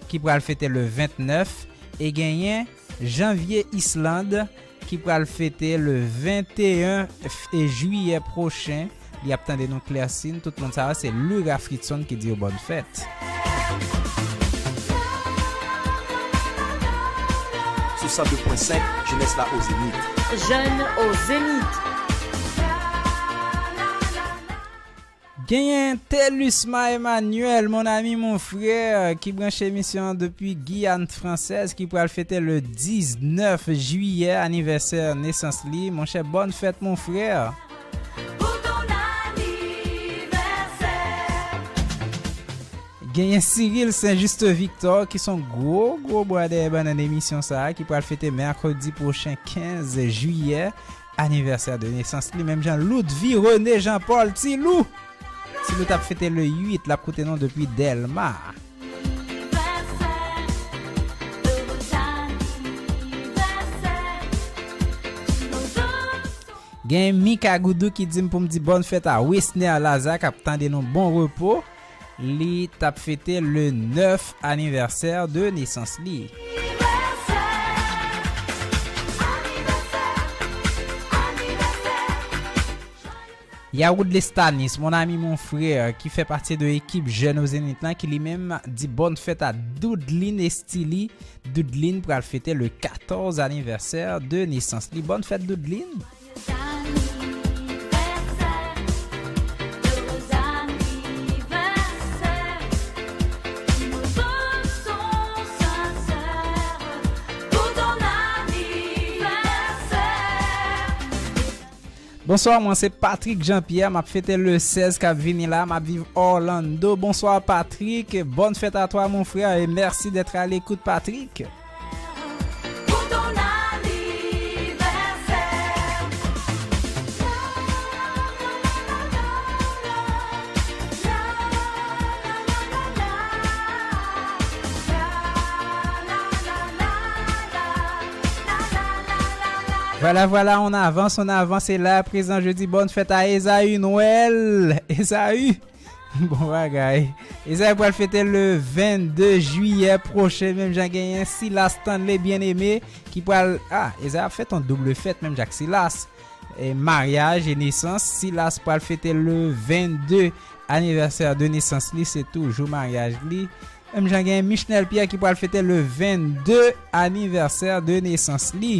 ki pral fete le vennèf. E genyen Janvier Islande, ki pral fete le venteyen f-, e jiyè pwochen. Li ap tande nou Klèsin. Tout moun sa yo, se Lura Fritson ki di yo bòn fèt. Sou san de pwen senk, Jeunesse la au Zénith. Jeunes au Zénith. Genyen Telusma Emmanuel, mon ami, mon frère, ki branche emisyon an depi Giyàn Fransèz, ki pral fete le diznèf jiyè, anivèsè nesans li. Monchè, bòn fèt, mon frè. Genyen Cyril Saint-Juste Victor, ki son gwo, gwo bwa dèyè bannann emisyon sa a, ki pral fete mèkredi pwochen, kenz jiyè, anivèsè de nesans li, menm jan Loudvie René Jean Paul, Ti Lou. Ti Lou t ap fete le uit, l ap koute nou depi Dèlma. Gen Mika Goudou ki di m pou m di bòn fèt a Wesner Lazarre k ap tande nou, bon repo. Li t ap fete le nèf anivèsè de nesans li. Yawood Lestanis, mon ami, mon frère, ki fè pati de ekip Jeunes au Zénith lan, ki li menm di bòn fèt a Doudline Estili. Doudline pral fete le katòz anivèsè de nesans li. Bòn fèt, Doudline. Bonswa, mwen se Patrick Jean-Pierre, m ap fete le sèz k ap vini la, m ap viv Orlando. Bonswa Patrick, bonne fête à toi mon frère et merci d'être à l'écoute Patrick. Vwala, vwala, on avans, on avans, e la, prezan, je di bòn fèt a Esaü Noël. Esaü! Bon bagay. Esaü pral fete le vennde jiyè pwochen, menm jan genyen Silas Stanley Bien-Aimé, ki pral, ah, Esaü ap fèt on doub fèt, menm jan ak Silas. E maryaj e nesans, Silas pral fete le vennde anivèsè de nesans li, se tou jou maryaj li. Menm jan gen Michnel Pierre ki pral fete le vennde anivèsè de nesans li.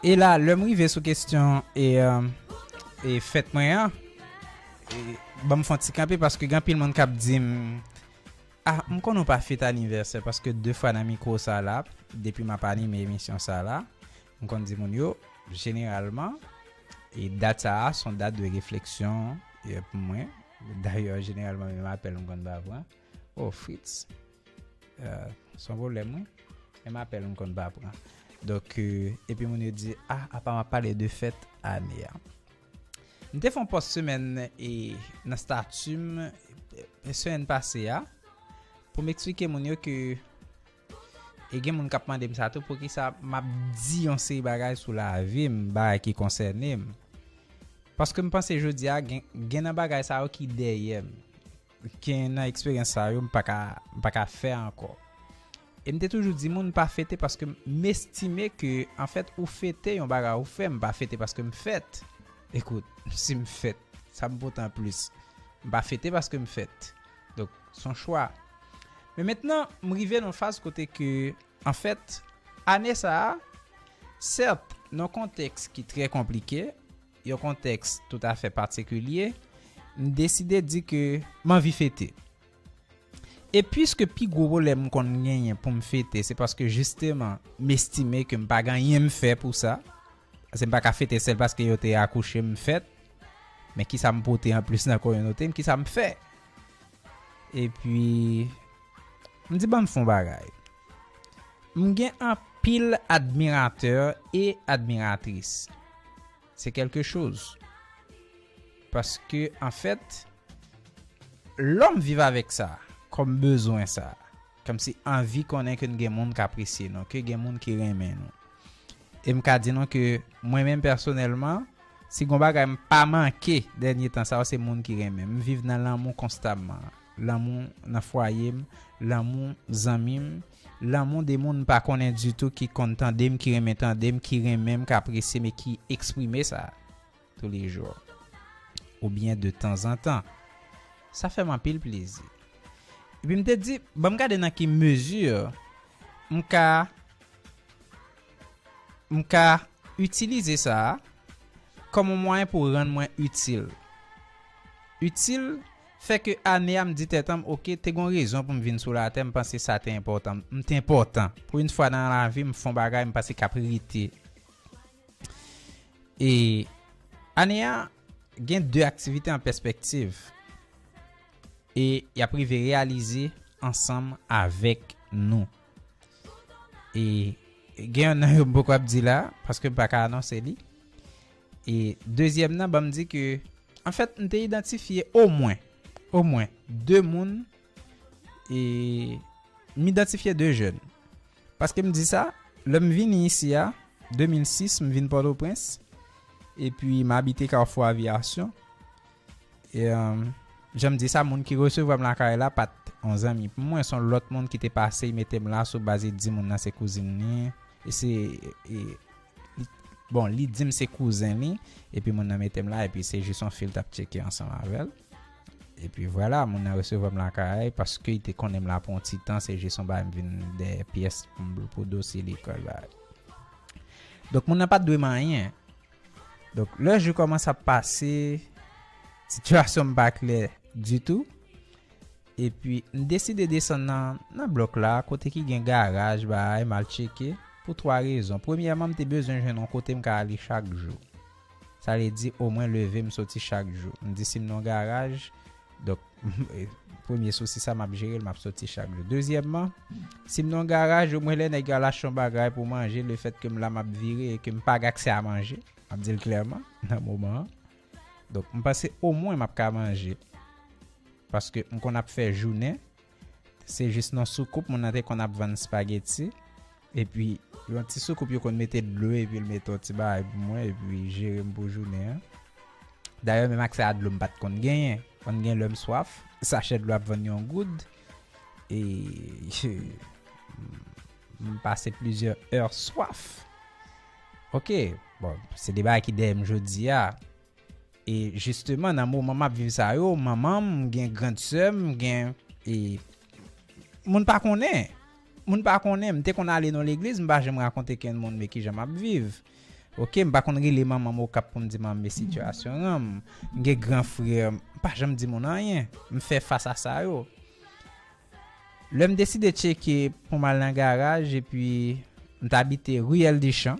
E la, lè m rive sou kesyon e, e fèt mwen an, e, ban m fè yon ti kanpe paske gen anpil moun k ap di m, ah, m konnen w pa fete anivèsè paske de fwa nan mikwo sa la, depi m ap anime emisyon sa la, m konn di moun yo, jeneralman, e dat sa a se yon dat de refleksyon, e, pou mwen. Dayè, jeneralman, menm apèl m konn pa pran. Oh, Fritz. Euh, se yon pwoblèm, wi. Menm apèl m konn pa pran. Donk, euh, epi moun yo di, ah, apa m ap pale de fèt ane a. M te fè yon pòs semèn e nan stati m, e, semèn pase a, pou m eksplike moun yo ke, e gen moun k ap mande m sa tou, poukisa m ap di yon seri bagay sou lavi m, bagay ki konsène m. Paske m panse jodi a, gen, gen nan bagay sa yo ki dèyè m. Gen nan eksperyans sa yo, m pa ka, m pa ka fè ankò. E m te toujou di moun pa fete paske m estime ke, anfèt, ou fete yon bagay ou fè, m pa fete paske m fèt. Ekout, si m fèt, sa m pote anplis? M pa fete paske m fèt. Donk, se yon chwa. Men mentnan, m rive nan yon faz kote ke, anfèt, ane sa a, sèt, nan yon kontèks ki trè konplike, yon kontèks toutafè patikilye, m deside di ke m anvi fete. E piske pi gwo pwoblèm m konn genyen pou m fete, se paske jisteman, m estime ke m pa gen anyen m fè pou sa. Paske m pa ka fete sèl paske yo te akouche m fèt. Men kisa m pote anplis nan kominote m, kisa m fè? Epi, m di ban m fè yon bagay. M gen anpil admiratè e admiratris. Se kèlke choz. Paske, anfèt, lè m viv avèk sa, kòm bezwen sa, kòmsi anvi konnen ke n gen moun k apresye nou, ke gen moun ki renmen nou. E m ka di nou ke mwen menm pèsonèlman, si gon bagay m pa manke dènye tan sa yo, se moun ki renmen m. M viv nan lanmou konstamman. Lanmou nan fwaye m, lanmou zanmi m, lanmou de moun m pa konnen ditou ki konn tande m, ki renmen tande m, ki renmen m, k apresye m e ki eksprime sa toulejou. Oubyen de tanzantan. Sa fè m anpil plezi. Epi m te di, ban m gade nan ki mezi m ka m ka itilize sa a kòm yon mwayen pou rann mwen itil. Itil, fè ke ane a m di tèt an m, oke, te gon rezon pou m vin sou latè, m panse sa te enpòtan. M te enpòtan. Pou yon fwa nan lavi, m fè yon bagay m panse k ap rete. E ane a, gen de aktivite an pèspektiv. E y ap rive reyalize ansanm avèk nou. E gen yonn nan yo m poko ap di la, paske m pa ka anonse li. E dezyèm nan, ban m di ke, anfèt, m te idantifye omwen, omwen, de moun, e m idantifye de jèn. Paske m di sa, lè m vini isi a, de mil sis, m vin Pòtoprens, epi m abite Kafou Aviyasyon. E, um, jan m di sa, moun ki resevwa m lakay la pa t yon zanmi pou mwen, se yon lòt moun ki te pase, li mete m la sou baz, li di moun nan se kouzin li, e se, e, li, bon, li di m se kouzen li, epi moun nan mete m la, epi se jis yon fil t ap tcheke ansanm avè l. Epi vwala, moun nan resevwa m lakay, paske li te konnen m la pou yon ti tan, se jis yon bagay m vin dèyè pyès pou m, pou dosye lekòl, bagay. Donk, moun nan pa t dwe m anyen. Donk, lè jou kòmanse ap pase, sitiyasyon m pa klè ditou. Epi, m deside desann nan, nan blòk la, kote ki gen garaj, bagay, m al tcheke, pou twa rezon. Premyèman, m te bezwen jwenn yon kote m ka ale chak jou. Sa vle di, omwen, leve m soti chak jou. M di, si m nan yon garaj, donk, premye sousi sa, m ap jere l, m ap soti chak jou. Dezyèmman, si m nan yon garaj, omwen lè nèg yo al achte yon bagay pou manje, lefètke m la, m ap vire e ke m pa gen aksè a manje, m ap di l klèman, nan moman an. Donk, m panse omwen m ap ka manje. Paske m konn ap fè jounen, se jis nan soukoup, moun nan te konn ap vann spageti. Epi, yon ti soukoup yo konn mete dlo, epi l mete yon ti bagay pou mwen, epi jere m pou jounen an. Dayè, menm aksè a dlo m pa t konn genyen. Konn gen lè m swaf, sachè dlo ap vann yon goud. E, m pase plizyè è swaf. Oke, bon, se de bagay ki dèyè m jodi a. E jisteman, nan moman m ap viv sa yo, manman m, m gen grand sè m, m gen, e, moun pa konnen. Moun pa konnen. M te konn ale nan legliz, m pa janm rakonte kenn moun men kijan m ap viv. Oke, m pa konn rele manman m Okap pou m di manman m men sitiyasyon an. M gen gran frè, m pa janm di moun anyen. M fè fas a sa yo. Lè m deside tcheke pou m al nan garaj, epi m t abite Riyèl Dechan.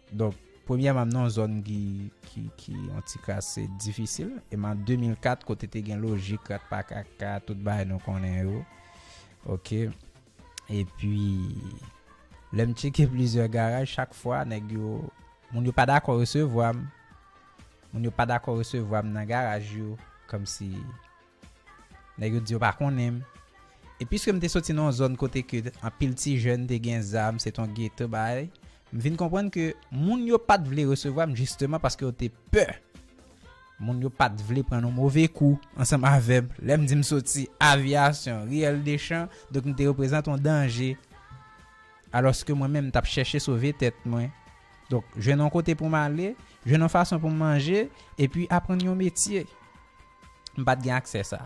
Donk, premyèman, m nan yon zòn ki, ki, ki yon ti kras difisil. E m an de mil kat, kote te gen lojik, rat pa kaka, tout bagay nou konnen yo. Oke. Epi, lè m tcheke plizyè garaj, chak fwa, nèg yo, moun yo pa dakò resevwa m. Moun yo pa dakò resevwa m nan garaj yo, kòmsi nèg yo di yo pa konnen m. E piske m te soti nan yon zòn kote ke anpil ti jèn te gen zam, se t on geto bagay, m vin konprann ke moun yo pa t vle resevwa m jisteman paske yo te pè. Moun yo pa t vle pran yon move kou ansanm avè m. Lè m di m soti Aviyasyon, Riyèl Dechan, donk m te reprezante yon danje. Alòske mwen menm, m t ap chèche sove tèt mwen. Donk, jwenn yon kote pou m ale, jwenn yon fason pou m manje, epi aprann yon metye. M pa t gen aksè sa.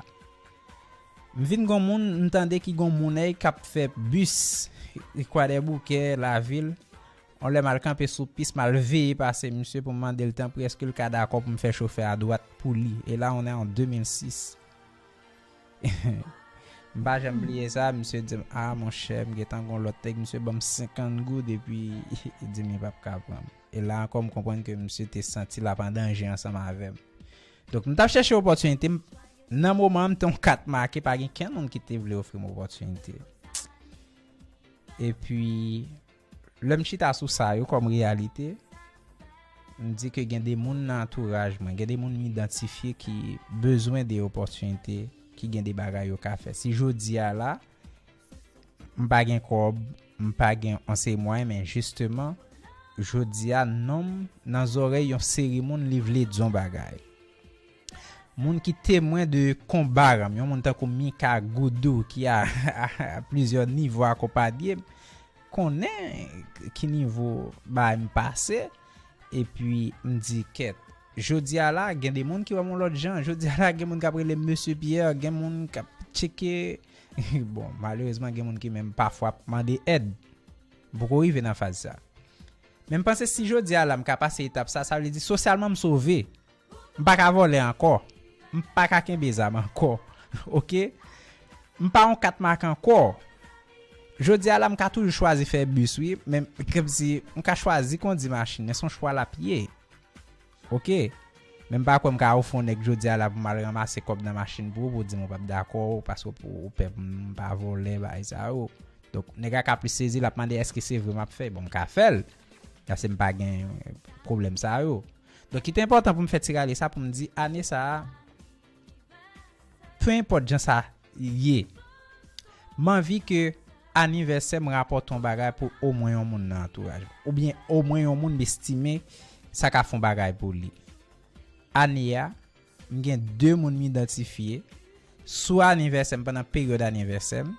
M vin gon moun, m tande ki gon moun èy k ap fè bis Kwadèboukè, Lavil, On lè m al kanpe sou pis, m al veye pase misye pou m mande l tanpri èske l ka dakò pou m fè chofè a dwat pou li. E la, on est en deux mille six. M pa janm bliye sa, misye di m, "Ah, monchè, m gentan gon lòt nèg, misye ban m senkant goud, epi li di m li p ap ka pran m." E la ankò, m konprann ke misye te santi l ap an danje ansanm avè m. Donk, m t ap chèche opòtinite, m, nan moman an, m te yon kat make, pa gen kenn moun ki te vle ofri m opòtinite. Epi, lè m chita sou sa yo kòm reyalite, m di ke gen de moun nan antouraj mwen, gen de moun m idantifye ki bezwen de opòtinite, ki gen de bagay yo ka fè. Si jodi a la, m pa gen kòb, m pa gen yon seri mwayen, men jisteman, jodi a, non m nan zòrèy yon seri moun, li vle di yon bagay. Moun ki temwen de konba ranm, yon moun tankou Mika Goudou ki a, a, a plizyè nivo akonpanye m, konnen ki nivo bagay m pase, epi m di kèt. Jodi a la, gen de moun ki wè m yon lòt jan. Jodi a la, gen moun k ap rele m Mesye Pyè, gen moun k ap tcheke. Bon, malerezman, gen moun ki menm pafwa ap mande èd. M poko rive nan faz sa. Men m panse si jodi a la, m ka pase etap sa, sa vle di sosyalman m sove. M pa ka vòlè ankò. M pa ka kenbe zam ankò. Oke? M pa yon kat make ankò. Jodi a la, m ka toujou chwazi fè bis, wi. Men, kòmsi, m ka chwazi kondi machin. Men se yon chwa l ap ye. Oke? Men m pa kwè m ka ofri yon nèg jodi a la pou m al ranmase kòb nan machin pou ou, pou w di m ou p ap dakò, paske ou, ou pè m pa vòlè, bagay sa yo. Donk, nèg la ka plis sezi, l ap mande èske se vre m ap fè. Bon, m ka fè l. Paske m pa gen pwoblèm sa yo. Donk, li te enpòtan pou m fè ti rale sa pou m di ane sa a, pe enpòt jan sa ye, m anvi ke anivèsè m rapòte yon bagay pou omwen yon moun nan antouraj mwen. Oubyen omwen yon moun m estime sa ka fè yon bagay pou li. Ane a, m gen de moun m idantifye sou anivèsè m, pandan peryòd anivèsè m.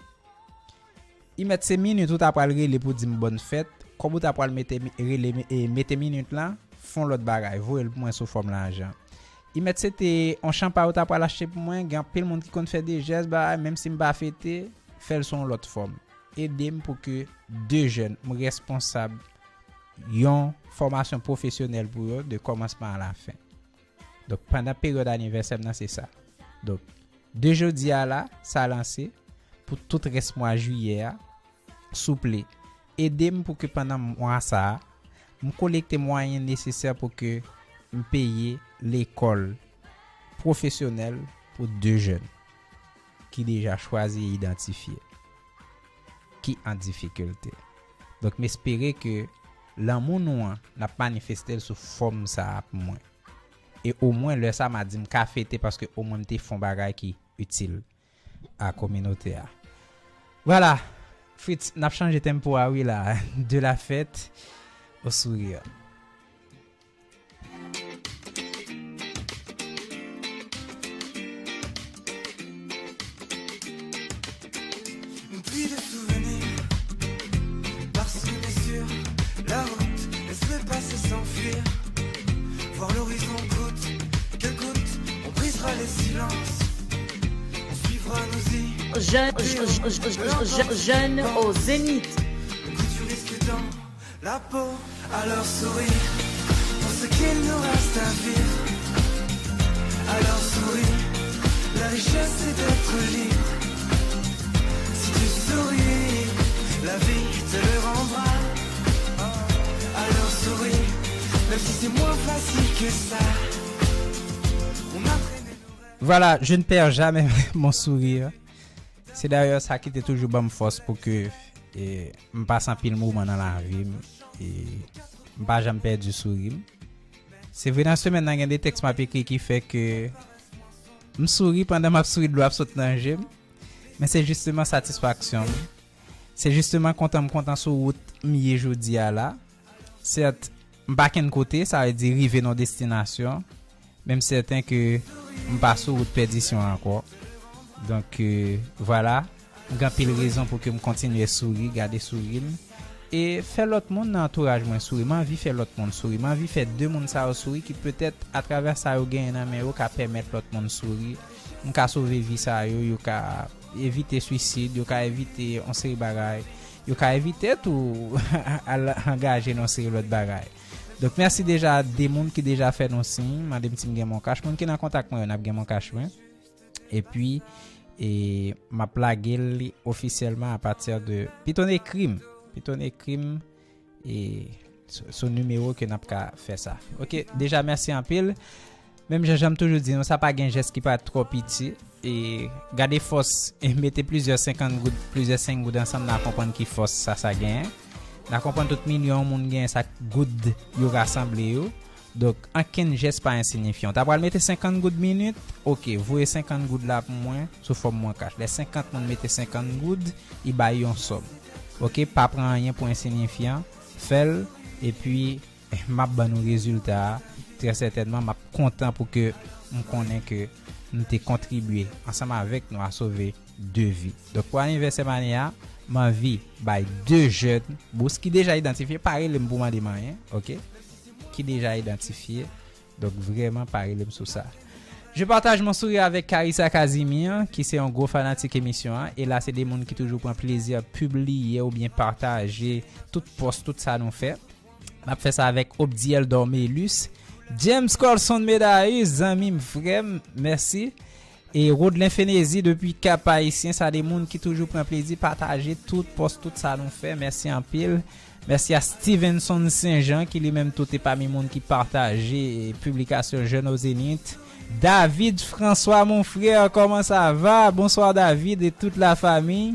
Li mèt se minit ou ta pral rele pou di m bòn fèt, kòb ou ta pral mete, rele, e, mete minit lan, fè yon lòt bagay, voye l pou mwen sou fòm lajan. Li mèt se te yon chanpay ou ta pral achte pou mwen, gen anpil moun ki konn fè de jès, bagay, menm si m pa fete, fè l sou yon lòt fòm. Ede m pou ke de jèn, m responsab yon fòmasyon pwofesyonèl pou yo, de kòmansman a la fen. Donk, pandan peryòd anivèsè m nan, se sa. Donk, de jodi a la, sa lanse pou tout rès mwa jiyè a. Souple, ede m pou ke pandan mwa sa a, m kolekte mwayen nesesè pou ke m peye lekòl pwofesyonèl pou de jèn ki deja chwazi e idantifye, ki an difikilte. Donk, m espere ke lanmou nou an, n ap manifeste l sou fòm sa a pou mwen. E omwen lè sa a, m a di m ka fete paske omwen m te fè yon bagay ki itil a kominote a. Vwala, Fritz, n ap chanje tempo a wi la, de la fête au sourire. Une pluie de souvenirs parsemés sur la route, laisse-le passer sans fuir. Voir l'horizon goutte que goutte, on brisera les silences. On suivra nos idées. Jeune, jeune au zénith. Le goût du risque dans la peau. Alors souris pour ce qu'il nous reste à vivre. Alors souris, la richesse c'est d'être libre. Si tu souris, la vie te le rendra. Alors souris, même si c'est moins facile que ça. On a traîné nos rêves. Voilà, je ne perds jamais mon sourire. Se dayè sa ki te toujou ban m fòs pou ke, e, m pase anpil moman nan lavi m, e m pa janm pèdi souri m. Se vre, nan semèn nan, gen de tèks m ap ekri ki fè ke m souri pandan m ap souri, dlo ap sot nan je m. Men se jisteman satisfaksyon m. Se jisteman kontan m kontan sou wout m ye jodi a la. Sèt, m pa kenn kote, sa vle di rive nan destinasyon. Men m sèten ke m pa sou wout pèdisyon ankò. Donk, e, vwala, m gen anpil rezon pou ke m kontinye souri, gade souri m. E fè lòt moun nan antouraj mwen souri. M anvi fè lòt moun souri. M anvi fè de moun sa yo souri ki petèt atravè sa yo genyen nan men yo ka pèmèt lòt moun souri. M ka sove vi sa yo, yo ka evite swisid, yo ka evite yon seri bagay. Yo ka evite tou al angaje nan yon seri lòt bagay. Donk, mèsi deja de moun ki deja fè nou siy, mande m si m gen MonCash. Moun ki nan kontak mwen yo, n ap gen MonCash mwen. Epi, e, m ap lage li ofisyèlman apati de Piton ekri m. Piton ekri m, e, sou, sou nimewo ke n ap ka fè sa. Ok, deja mèsi anpil. Menm jan jan m toujou di nou, sa pa gen jès ki pa twò piti. E gade fòs, e mete plizyè senkant goud, plizyè senk goud ansanm, n a konprann ki fòs sa, sa genyen. N a konprann tout milyon moun genyen, sa goud yo rasanble yo. Donk, ankenn jès pa ensinifyan. Ou ta pral mete senkant goud minit, ok, voye senkant goud la pou mwen, sou fòm MonCash. Lè senkant moun mete senkant goud, li bay yon sòm. Ok, pa pran anyen pou ensinifyan, fè l, epi m ap ban nou rezilta a. Trè sètènman, m ap kontan pou ke m konnen ke m te kontribye ansanm avèk nou a sove de vi. Donk, pou anivèsè m ane a, m anvi bay de jèn bous ki deja idantifye, pa rele m pou mande m anyen, ok? Ki deja idantifye. Donk, vrèman, pa rele m sou sa. Je partage mon sourire avec Carissa Casimir, ki se yon gwo fanatik emisyon an. E la, se de moun ki toujou pran plezi pibliye oubyen pataje tout pòs, tout sa nou fè. M ap fè sa avèk Obdiel Dormelus, James Colson Medayus, zanmi m, frè m, mèsi. E Rodlin Fenezi depi Kap Ayisyen, sa de moun ki toujou pran plezi pataje tout pòs, tout sa nou fè. Mèsi anpil. Mèsi a Stevenson Saint-Jean, ki li menm tou te pami moun ki pataje piblikasyon Jeunes au Zénith. David François, mon frère, comment ça va? Bonsoir David et toute la famille,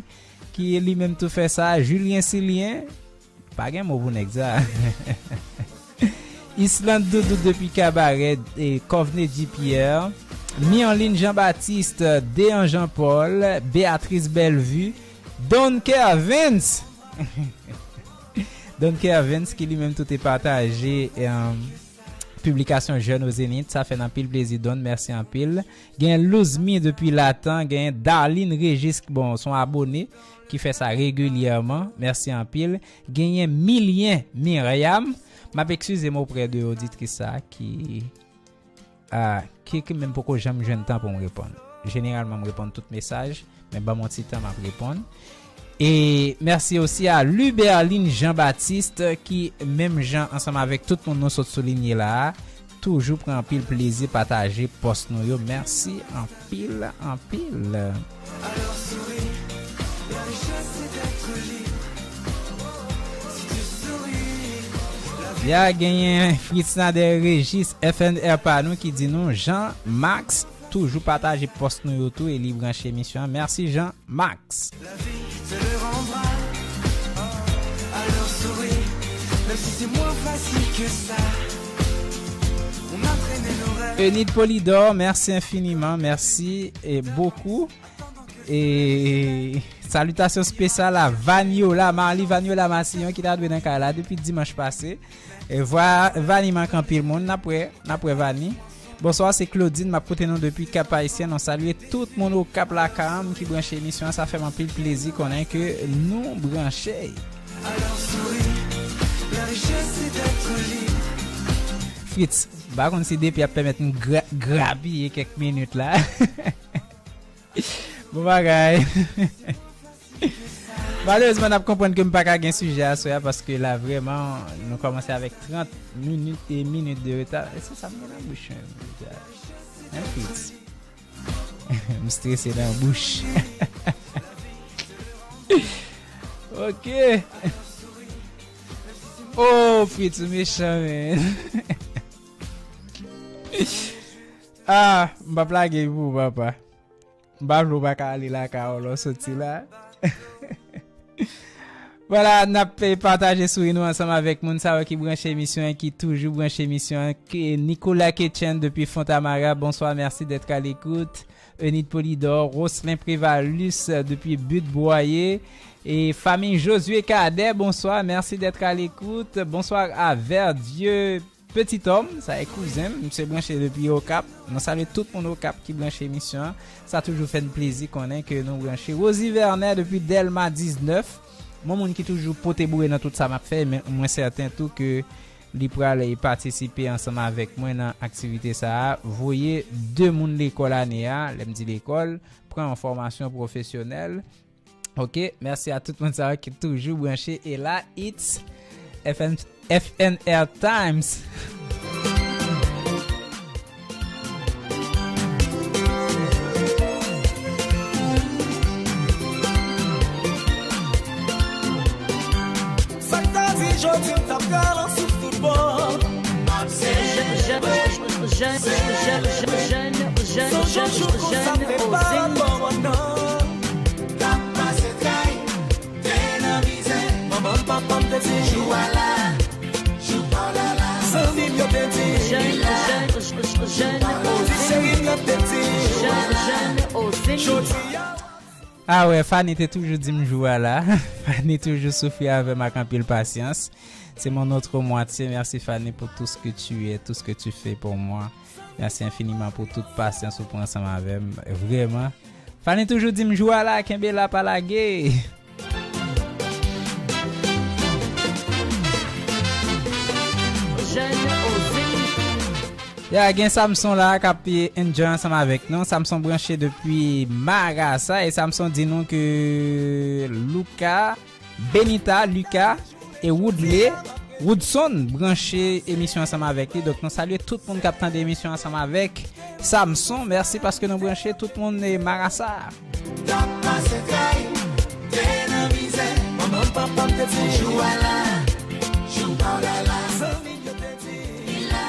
ki li menm tou fè sa. Julien Silien, pa gen mo pou nèg sa. Island Doudou depi Kabarè, e Covney G Pierre, Mirline Jean-Baptiste, Dean Jean-Paul, Béatrice Bellevue, Don Kervens. Don Kervens ki li menm tou te pataje, e, piblikasyon Jeunes au Zénith. Sa fè n anpil plezi, Don. Mèsi anpil. Gen Luzmi depi Latan, gen Darline Régis, bon, se yon abone ki fè sa regilyèman. Mèsi anpil. Genyen Milien Myriam. M ap eskize m oprè de oditris sa a ki, a, ki, ki menm poko janm jwenn tan pou m reponn. Jeneralman, m reponn tout mesaj, men ban m yon ti tan, m ap reponn. E mèsi osi a Luberline Jean-Baptiste, ki menm jan ansanm avèk tout moun nou sot soulinye la a, toujou pran anpil plezi pataje pòs nou yo. Mèsi anpil, anpil. Ya, genyen Fritz Nader Régis, F N R pa nou, ki di nou, Jean Max toujou pataje pòs nou yo tou e li branche emisyon an. Mèsi, Jean Max. Enid Polidor, mèsi enfiniman, mèsi e bokou. E salitasyon espesyal a Vaniola, Marly Vaniola Massillon ki ta dwe nan kay la depi dimanch pase. E vwa, Vani manke anpil moun, n ap wè, n ap wè Vani. Bonswa, se Claudine, m ap koute nou depi Kap Ayisyen. Nou salye tout moun Okap lakay an ki branche emisyon an. Sa fè m anpil plezi konnen ke nou branche. Fritz, m pa konn si depi ap pèmèt m gra-, grapiye kèk minit la. Bon bagay. Malerezman, n ap konprann ke m pa ka gen sijè aswè a, paske la, vrèman, nou kòmanse avèk trant minit e minit de reta. E se sa m gen nan bouch mwen, deja. Hein, Fritz? M strese nan bouch. Ok. Oh, Fritz, ou mechan, men. Ah, m p ap lage pou ou, papa. M pa vle w pa ka ale lakay ou lè w soti la. Vwala, n ap, eh, pataje souri nou ansanm avèk moun sa yo ki branche emisyon an, ki toujou branche emisyon an. Ke Nicolas Ketchen depi Fontamara, bonswa, merci d'être à l'écoute. Enid Polidor, Roslin Prévalus, euh, depi But Bwaye. E fanmi Josué Cadet, bonswa, merci d'être à l'écoute. Bonswa a Verdieu. Petit Homme, sa e kouzen m, misye branche depi Okap. Nou salye tout moun Okap ki branche emisyon an. Sa toujou fè n plezi konnen ke nou branche. Rosie Vernet depi Dèlma diznèf. Mwen, moun ki toujou pote boure nan tout sa m ap fè, men mwen sèten tou ke li pral patisipe ansanm avèk mwen nan aktivite sa a. Voye de moun lekòl ane a, lè m di lekòl, pran yon fòmasyon pwofesyonèl. Ok, mèsi a tout moun sa yo ki toujou branche. E la, it's F N, F N R Times. Sa k ta di jodi m t ap pral an souf tout bon. M ap selebre. Sonje jou konsa m te pa bò mòn nan. T ap pase tray, te nan mizè. Manman m, papa m te di jou a la, jou pa w la la. Zanmi m yo te di li la. Ti cheri m yo te di jou a la. Jodi a. Ah ouais, Fanny te toujou di m jou a la. Fanny toujou soufri avè m ak anpil pasyans. C'est mon autre moitié. Merci Fanny pour tout ce que tu es, tout ce que tu fais pour moi. Merci infiniment pour toute patience ou pran ansanm avè m. Vrèman. Fanny toujou di m jou a la, kenbe la, pa lage. Ya, gen Samson la k ap enjoy ansanm avèk nou. Samson branche depi Marasa e Samson di nou ke Luka, Benita, Luka e Woodley, Woodson branche emisyon ansanm avèk li. Donk, nou salye tout moun k ap tande emisyon ansanm avèk Samson. Mèsi paske nou branche tout moun e Marasa. T ap pase tray, te nan mizè. Manman, papa m te di jou a la, jou pa w la la. Zanmi m yo te di li la.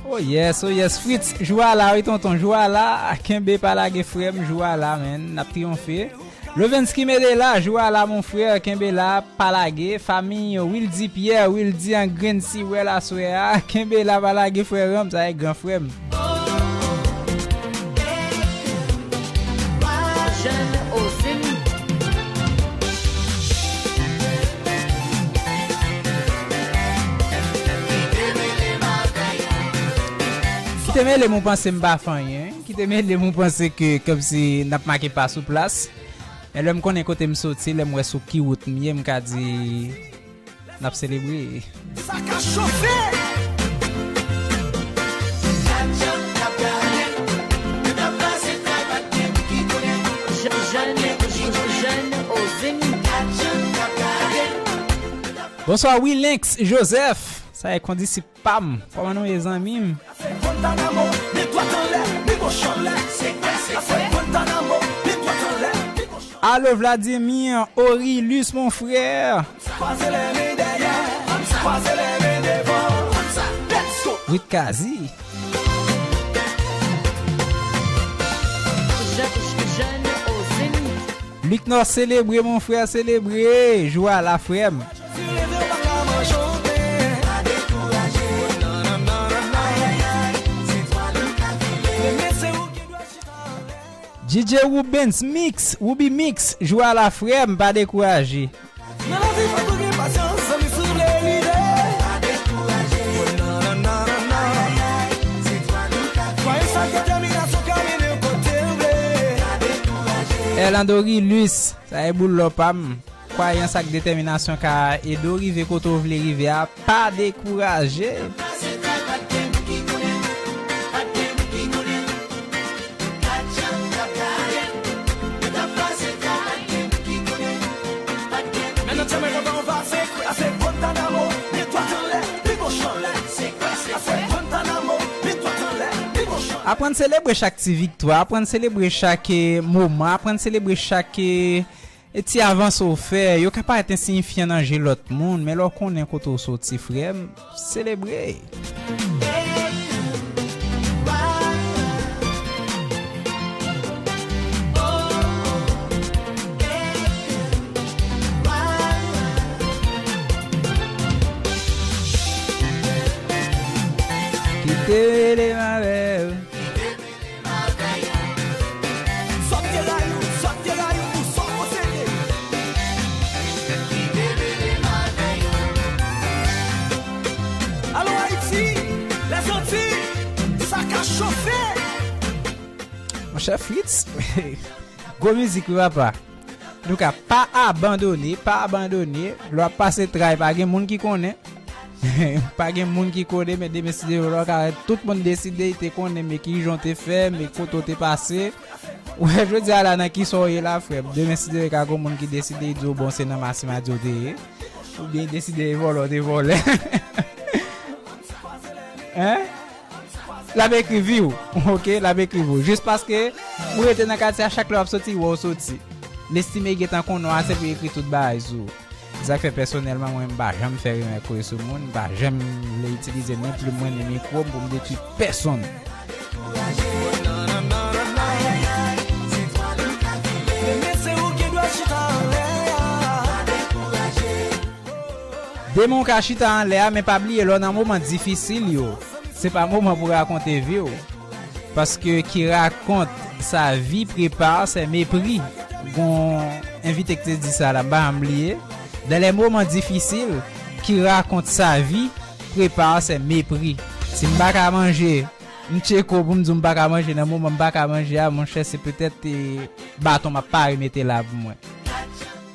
Oh yes, oh yes, Fritz, jou a la, wi tonton, jou a la, kenbe pa lage frè m, jou a la, man, n ap triyonfe. Lovensky Medela, jou a la, mon frè, kenbe la, pa lage. Fanmi Wildy Pierre, Wildy an grenn siwèl aswè a, kenbe la, pa lage frè m, sa e gran frè m. Jèn Osin. Kite mele m, ou panse m pa fè anyen? Kite mele m, ou panse ke kòmsi n ap make pa sou plas? Men lè m konnen kote m soti, lè m wè sou ki wout m ye, m ka di n ap selebre. Sa ka chofe. Bonswa Wilinx Joseph. Sa e kondisip pa m. Kòman nou ye, zanmi m? Alo Vladimir Orilus, mon frè. Rit Kazi. Liknò, selebre, mon frè, selebre. Jou a la, frè m. D J Rubens Mix, Ruby Mix, jou a la, frè m, pa dekouraje. Nan lavi, fòk ou gen pasyans, zanmi, si w vle rive. Pa dekouraje. Kwayans ak detèminasyon ka mennen w kote w vle. Erlando Rilus, sa e boul lò pa m. Kwayans ak detèminasyon ka ede w rive kote w vle rive a. Pa dekouraje. Aprann selebre chak ti viktwa, aprann selebre chak, eh, moman, aprann selebre chak, eh, e ti avanse w fè, yo ka parèt ensiyifyan nan je lòt moun, men lè w konnen kote w soti, frè m, selebre. Kite mele m avè w. Sòt ke la yo, sòt ke la yo, pou sa w posede. Alo Ayiti, Lèzantiy, sa ka chofe. Monchè Fritz, gwo mizik wi papa. Antouka, pa abandone, pa abandone. Lè w ap pase tray, pa gen moun ki konnen. Pa gen moun ki konnen, men demen si Dye vle, w ka wè tout moun deside, te konnen, men ki jan w te fè, men kote w te pase. Ou wè, jodi a la, nan ki sa w ye la, frè m? Demen si Dye vle, ka gen moun ki deside, di w, bon, se nan Massimadji w te ye. Oubyen deside vòlè, w te vòlè. Hein? L ap ekri vi w, oke? L ap ekri vi w. Jis paske ou rete nan katye a, chak lè w ap soti, w wè w soti. L estime gentan konnen w ase pou ekri tout bagay sou ou. Se sa k fè pèsonèlman, mwen, m pa janm fè rimè kole sou moun, m pa janm vle itilize ni plim mwen, ni mikwo m pou m detwi pèsonn. Demen w ka chita anlè a, men pa bliye lè w nan moman difisil yo, se pa moman pou rakonte vi w. Paske qui raconte sa vie prépare ses mépris. Gon envite ki te di sa la, m pa janm bliye. Dans les moments difficiles, qui raconte sa vie prépare ses mépris. Si m pa ka manje, m tcheke w pou m di w m pa ka manje nan moman m pa ka manje a, monchè, se petèt, eh, baton m ap pare mete la pou mwen.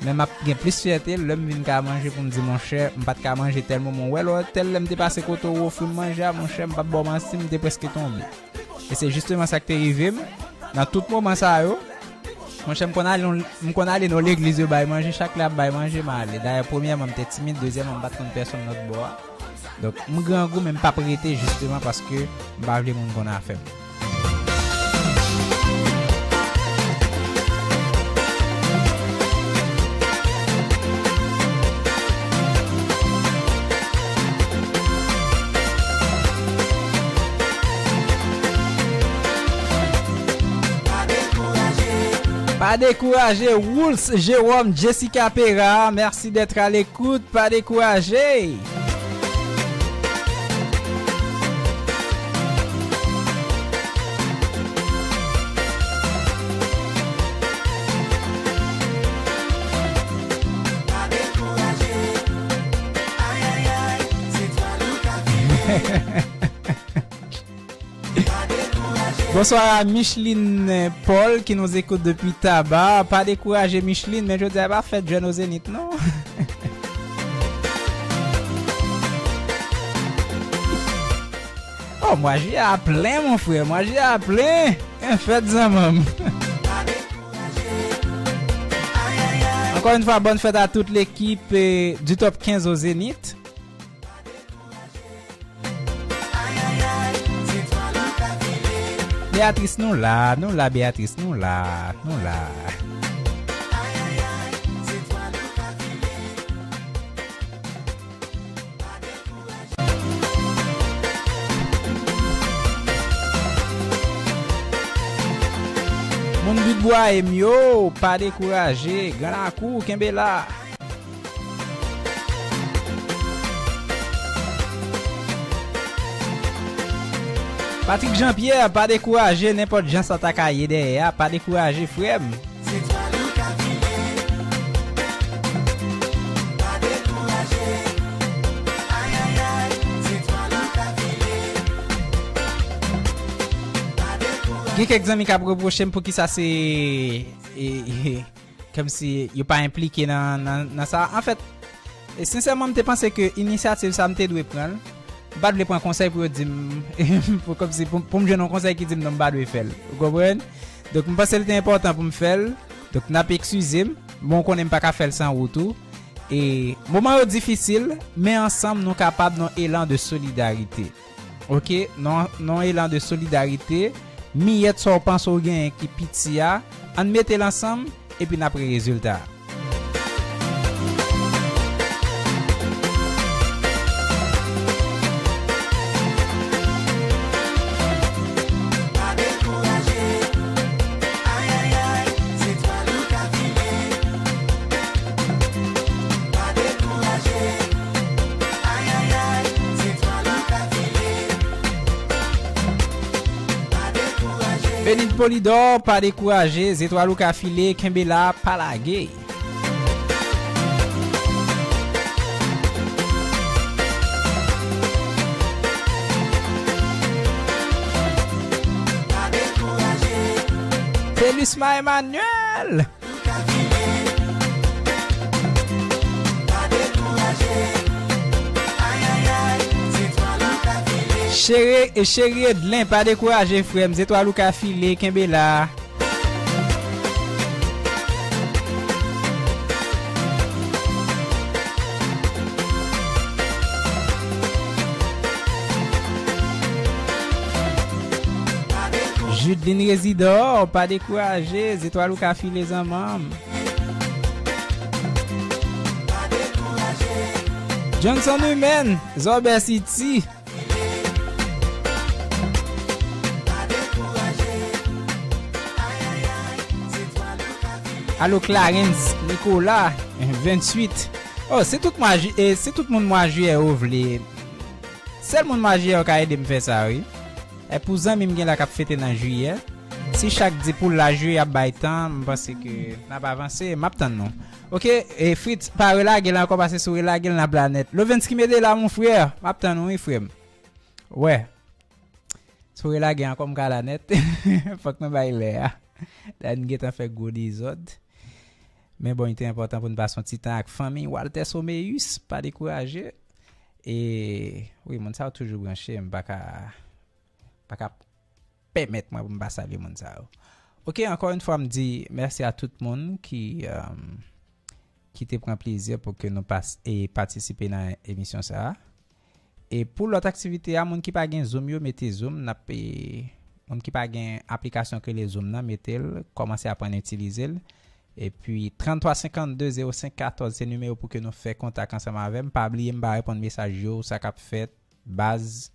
Men m ap gen plis fyète lè m vin ka manje pou m di, monchè, m pa t ka manje tèl moman. Ou wè, lè tèl lè m te pase kote w ofri m manje a, monchè, m p ap ba w manti, m te prèske tonbe. E se jisteman sa k te rive m nan tout moman sa yo. Monchè, m konn ale, m konn ale nan legliz yo bay manje, chak lè y ap bay manje, m ale. Dayè, premyèman, m te timid, dezyèmman, m pa t konn pèsonn lòt bò a. Donk, m grangou, men m p ap rete jisteman paske m pa vle moun konn afè m. Pa dekouraje, Wools Jérôme, Jessica Perra, merci d'être à l'écoute. Pa dekouraje. Bonsoir à Micheline Paul qui nous écoute depuis Taba. Pa dekouraje, Micheline, men jodi a pa fèt jèn o Zenith non. Oh, moi j'ai à plein, mon frère, moi j'ai à plein. En fèt zanmanm. Encore une fois, bonne fête à toute l'équipe, eh, du top quinze au Zénith. Béatrice, nou la, nou la, Béatrice, nou la, nou la. Moun Bit Bwa M yo, pa dekouraje. Gran Lakou, kenbe la. Patrick Jean-Pierre, pa dekouraje, nenpòt jan sa ta ka ye dèyè a, pa dekouraje, frè m. Gen kèk zanmi k ap repwoche m poukisa se, e, e, kòmsi yo pa enplike nan, nan, nan sa. Anfèt, e, sensèman, m te panse ke inisyativ sa, m te dwe pran l. M pa t vle pran konsèy pou yo di m, pou, kòmsi, pou, pou m jwenn yon konsèy ki di m non, m pa dwe fè l. Ou konprann? Donk, m panse l te enpòtan pou m fè l. Donk, n ap eskize m. Bon, ou konnen m pa ka fè l san ou tou. E, moman yo difisil, men ansanm nou kapab nan elan de solidarite. Oke, nan, nan elan de solidarite, miyèt sa w panse w genyen ki piti a, ann mete l ansanm, epi n ap wè rezilta a. Benit Polidor, pa dekouraje, zetwal ou ka file, kenbe la, pa lage. Felisma Emmanuel. Cheri, e Cheri Edlen, pa dekouraje, frè m. Zetwal ou ka file, kenbe la. Judeline Résidor, pa dekouraje, zetwal ou ka file, zanmanm. Johnson Humaine, Zòbè City. Alo, Clarence Nicolas, ventuit. Oh, se tout mwa ji-, eh, se tout moun mwa jiyè yo vle. Sèl moun mwa jiyè yo ka ede m fè sa, wi. E pou zanmi m gen la k ap fete nan jiyè. Si chak di pou l la jwe, y ap bay tan, m panse ke n ap avanse. M ap tann nou. Ok, e Fritz, pa relage l ankò, paske si w relage l, n ap la nèt. Lovensky, mete la, mon frè. M ap tann ou, wi, frè m. Wè. Si w relage ankò, m ka la nèt. Fòk mwen bay lè a. Dayè, n gentan fè gwo dezòd. Men bon, li te enpòtan pou n pase yon ti tan ak fanmi Walter Soméus, pa dekouraje. E, wi, moun sa yo toujou branche, m pa ka, pa ka pèmèt mwen pou m pa salye moun sa yo. Ok, ankò yon fwa, m di mèsi a tout moun ki, um, ki te pran plezi pou ke nou pas-, e patisipe nan emisyon sa a. E pou lòt aktivite a, moun ki pa gen Zoom yo, mete Zoom, n ap, e, moun ki pa gen aplikasyon ki rele Zoom nan, mete l, kòmanse aprann itilize l. Epi, tranntwa senkannde zewo senk katòz, se nimewo pou ke nou fè kontak ansanm avè m. Pa bliye, m pa reponn mesaj yo, sa k ap fèt, baz,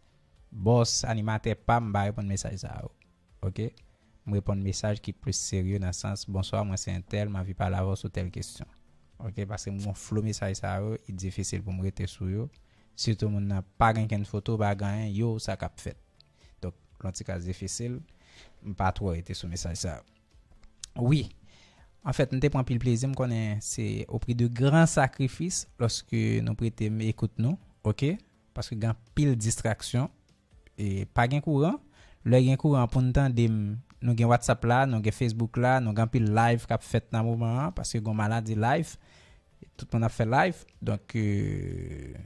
bòs, animatè pa m, m pa reponn mesaj sa yo. Ok? M reponn mesaj ki plis serye nan sans, "Bonswa, mwen se entèl, m anvi pale avè w sou tèl kesyon." Ok? Paske m gon flo mesaj sa yo, li difisil pou m rete sou yo. Sitou moun nan pa gen kenn foto, pa gen anyen, yo, sa k ap fèt. Donk, lè yon ti kras difisil, m pa twò rete sou mesaj sa yo. Wi. Anfèt, m te pran pil plezi, m konnen se o pri de gran sakrifis lòske nou prete m ekout nou, ok? Paske gen anpil distraksyon. E pa gen kouran. Lè gen kouran pou n tande m, nou gen WhatsApp la, nou gen Facebook la, nou gen anpil live k ap fèt nan moman an, paske gen maladi live. Tout moun ap fè live. Donk, euh,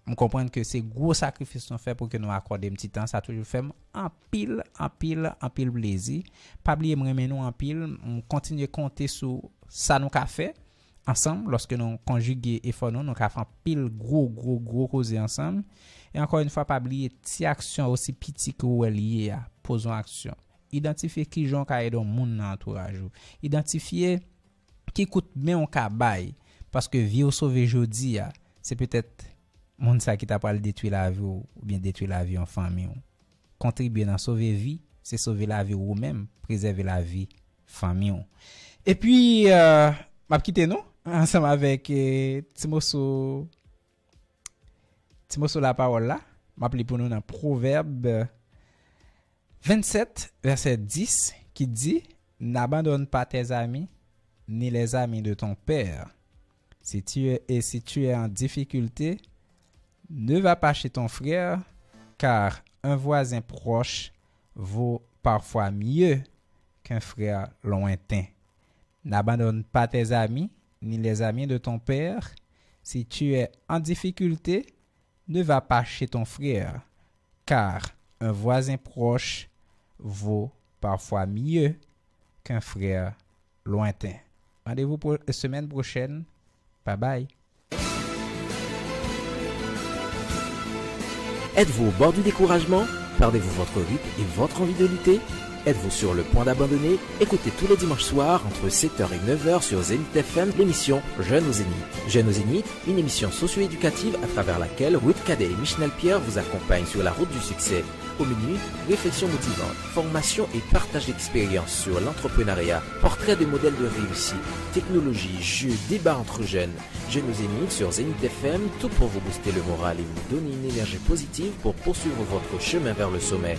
m konprann ke se gwo sakrifis nou fè pou ke nou akòde m ti tan. Sa toujou fè m anpil, anpil, anpil plezi. Pa bliye m renmen nou anpil. M kontinye konte sou sa nou ka fè ansanm, lòske nou konjige efò nou, nou ka fè anpil gwo, gwo, gwo koze ansanm. E ankò yon fwa, pa bliye, ti aksyon osi piti ke w wè l ye a, poze yon aksyon. Idantifye kijan w ka ede yon moun nan antouraj ou. Idantifye ki kout men w ka bay, paske vi w sove jodi a, se petèt moun sa ki ta pral detwi lavi w, oubyen detwi lavi yon fanmi w. Kontribye nan sove vi, se sove lavi w ou menm, prezève lavi fanmi w. Epi, euh, m ap kite nou ansanm avèk, euh, ti moso, ti moso lapawòl la. M ap li pou nou nan Pwovèb vennsèt, vèsè dis, ki di, "N'abandonne pas tes amis, ni les amis de ton père. Si tu es, et si tu es en difficulté, ne va pas chez ton frère, car un voisin proche vaut parfois mieux qu'un frère lointain. N'abandonne pas tes amis, ni les amis de ton père. Si tu es en difficulté, ne va pas chez ton frère, car un voisin proche vaut parfois mieux qu'un frère lointain." Rendez-vous pour semaine prochaine. Bye bye. Êtes-vous au bord du découragement ? Perdez-vous votre rythme et votre envie de lutter ? Êtes-vous sur le point d'abandonner ? Écoutez tous les dimanches soirs entre sept heures et neuf heures sur Zenith F M l'émission Jeunes au Zénith. Jeunes au Zénith, une émission socio-éducative à travers laquelle Ruth Cadet et Micheline Pierre vous accompagnent sur la route du succès. Au menu, réflexion motivante, formation et partage d'expériences sur l'entrepreneuriat, portrait de modèles de réussite, technologie, jeux, débats entre jeunes. Jeunes au Zénith sur Zenith F M, tout pour vous booster le moral et vous donner une énergie positive pour poursuivre votre chemin vers le sommet.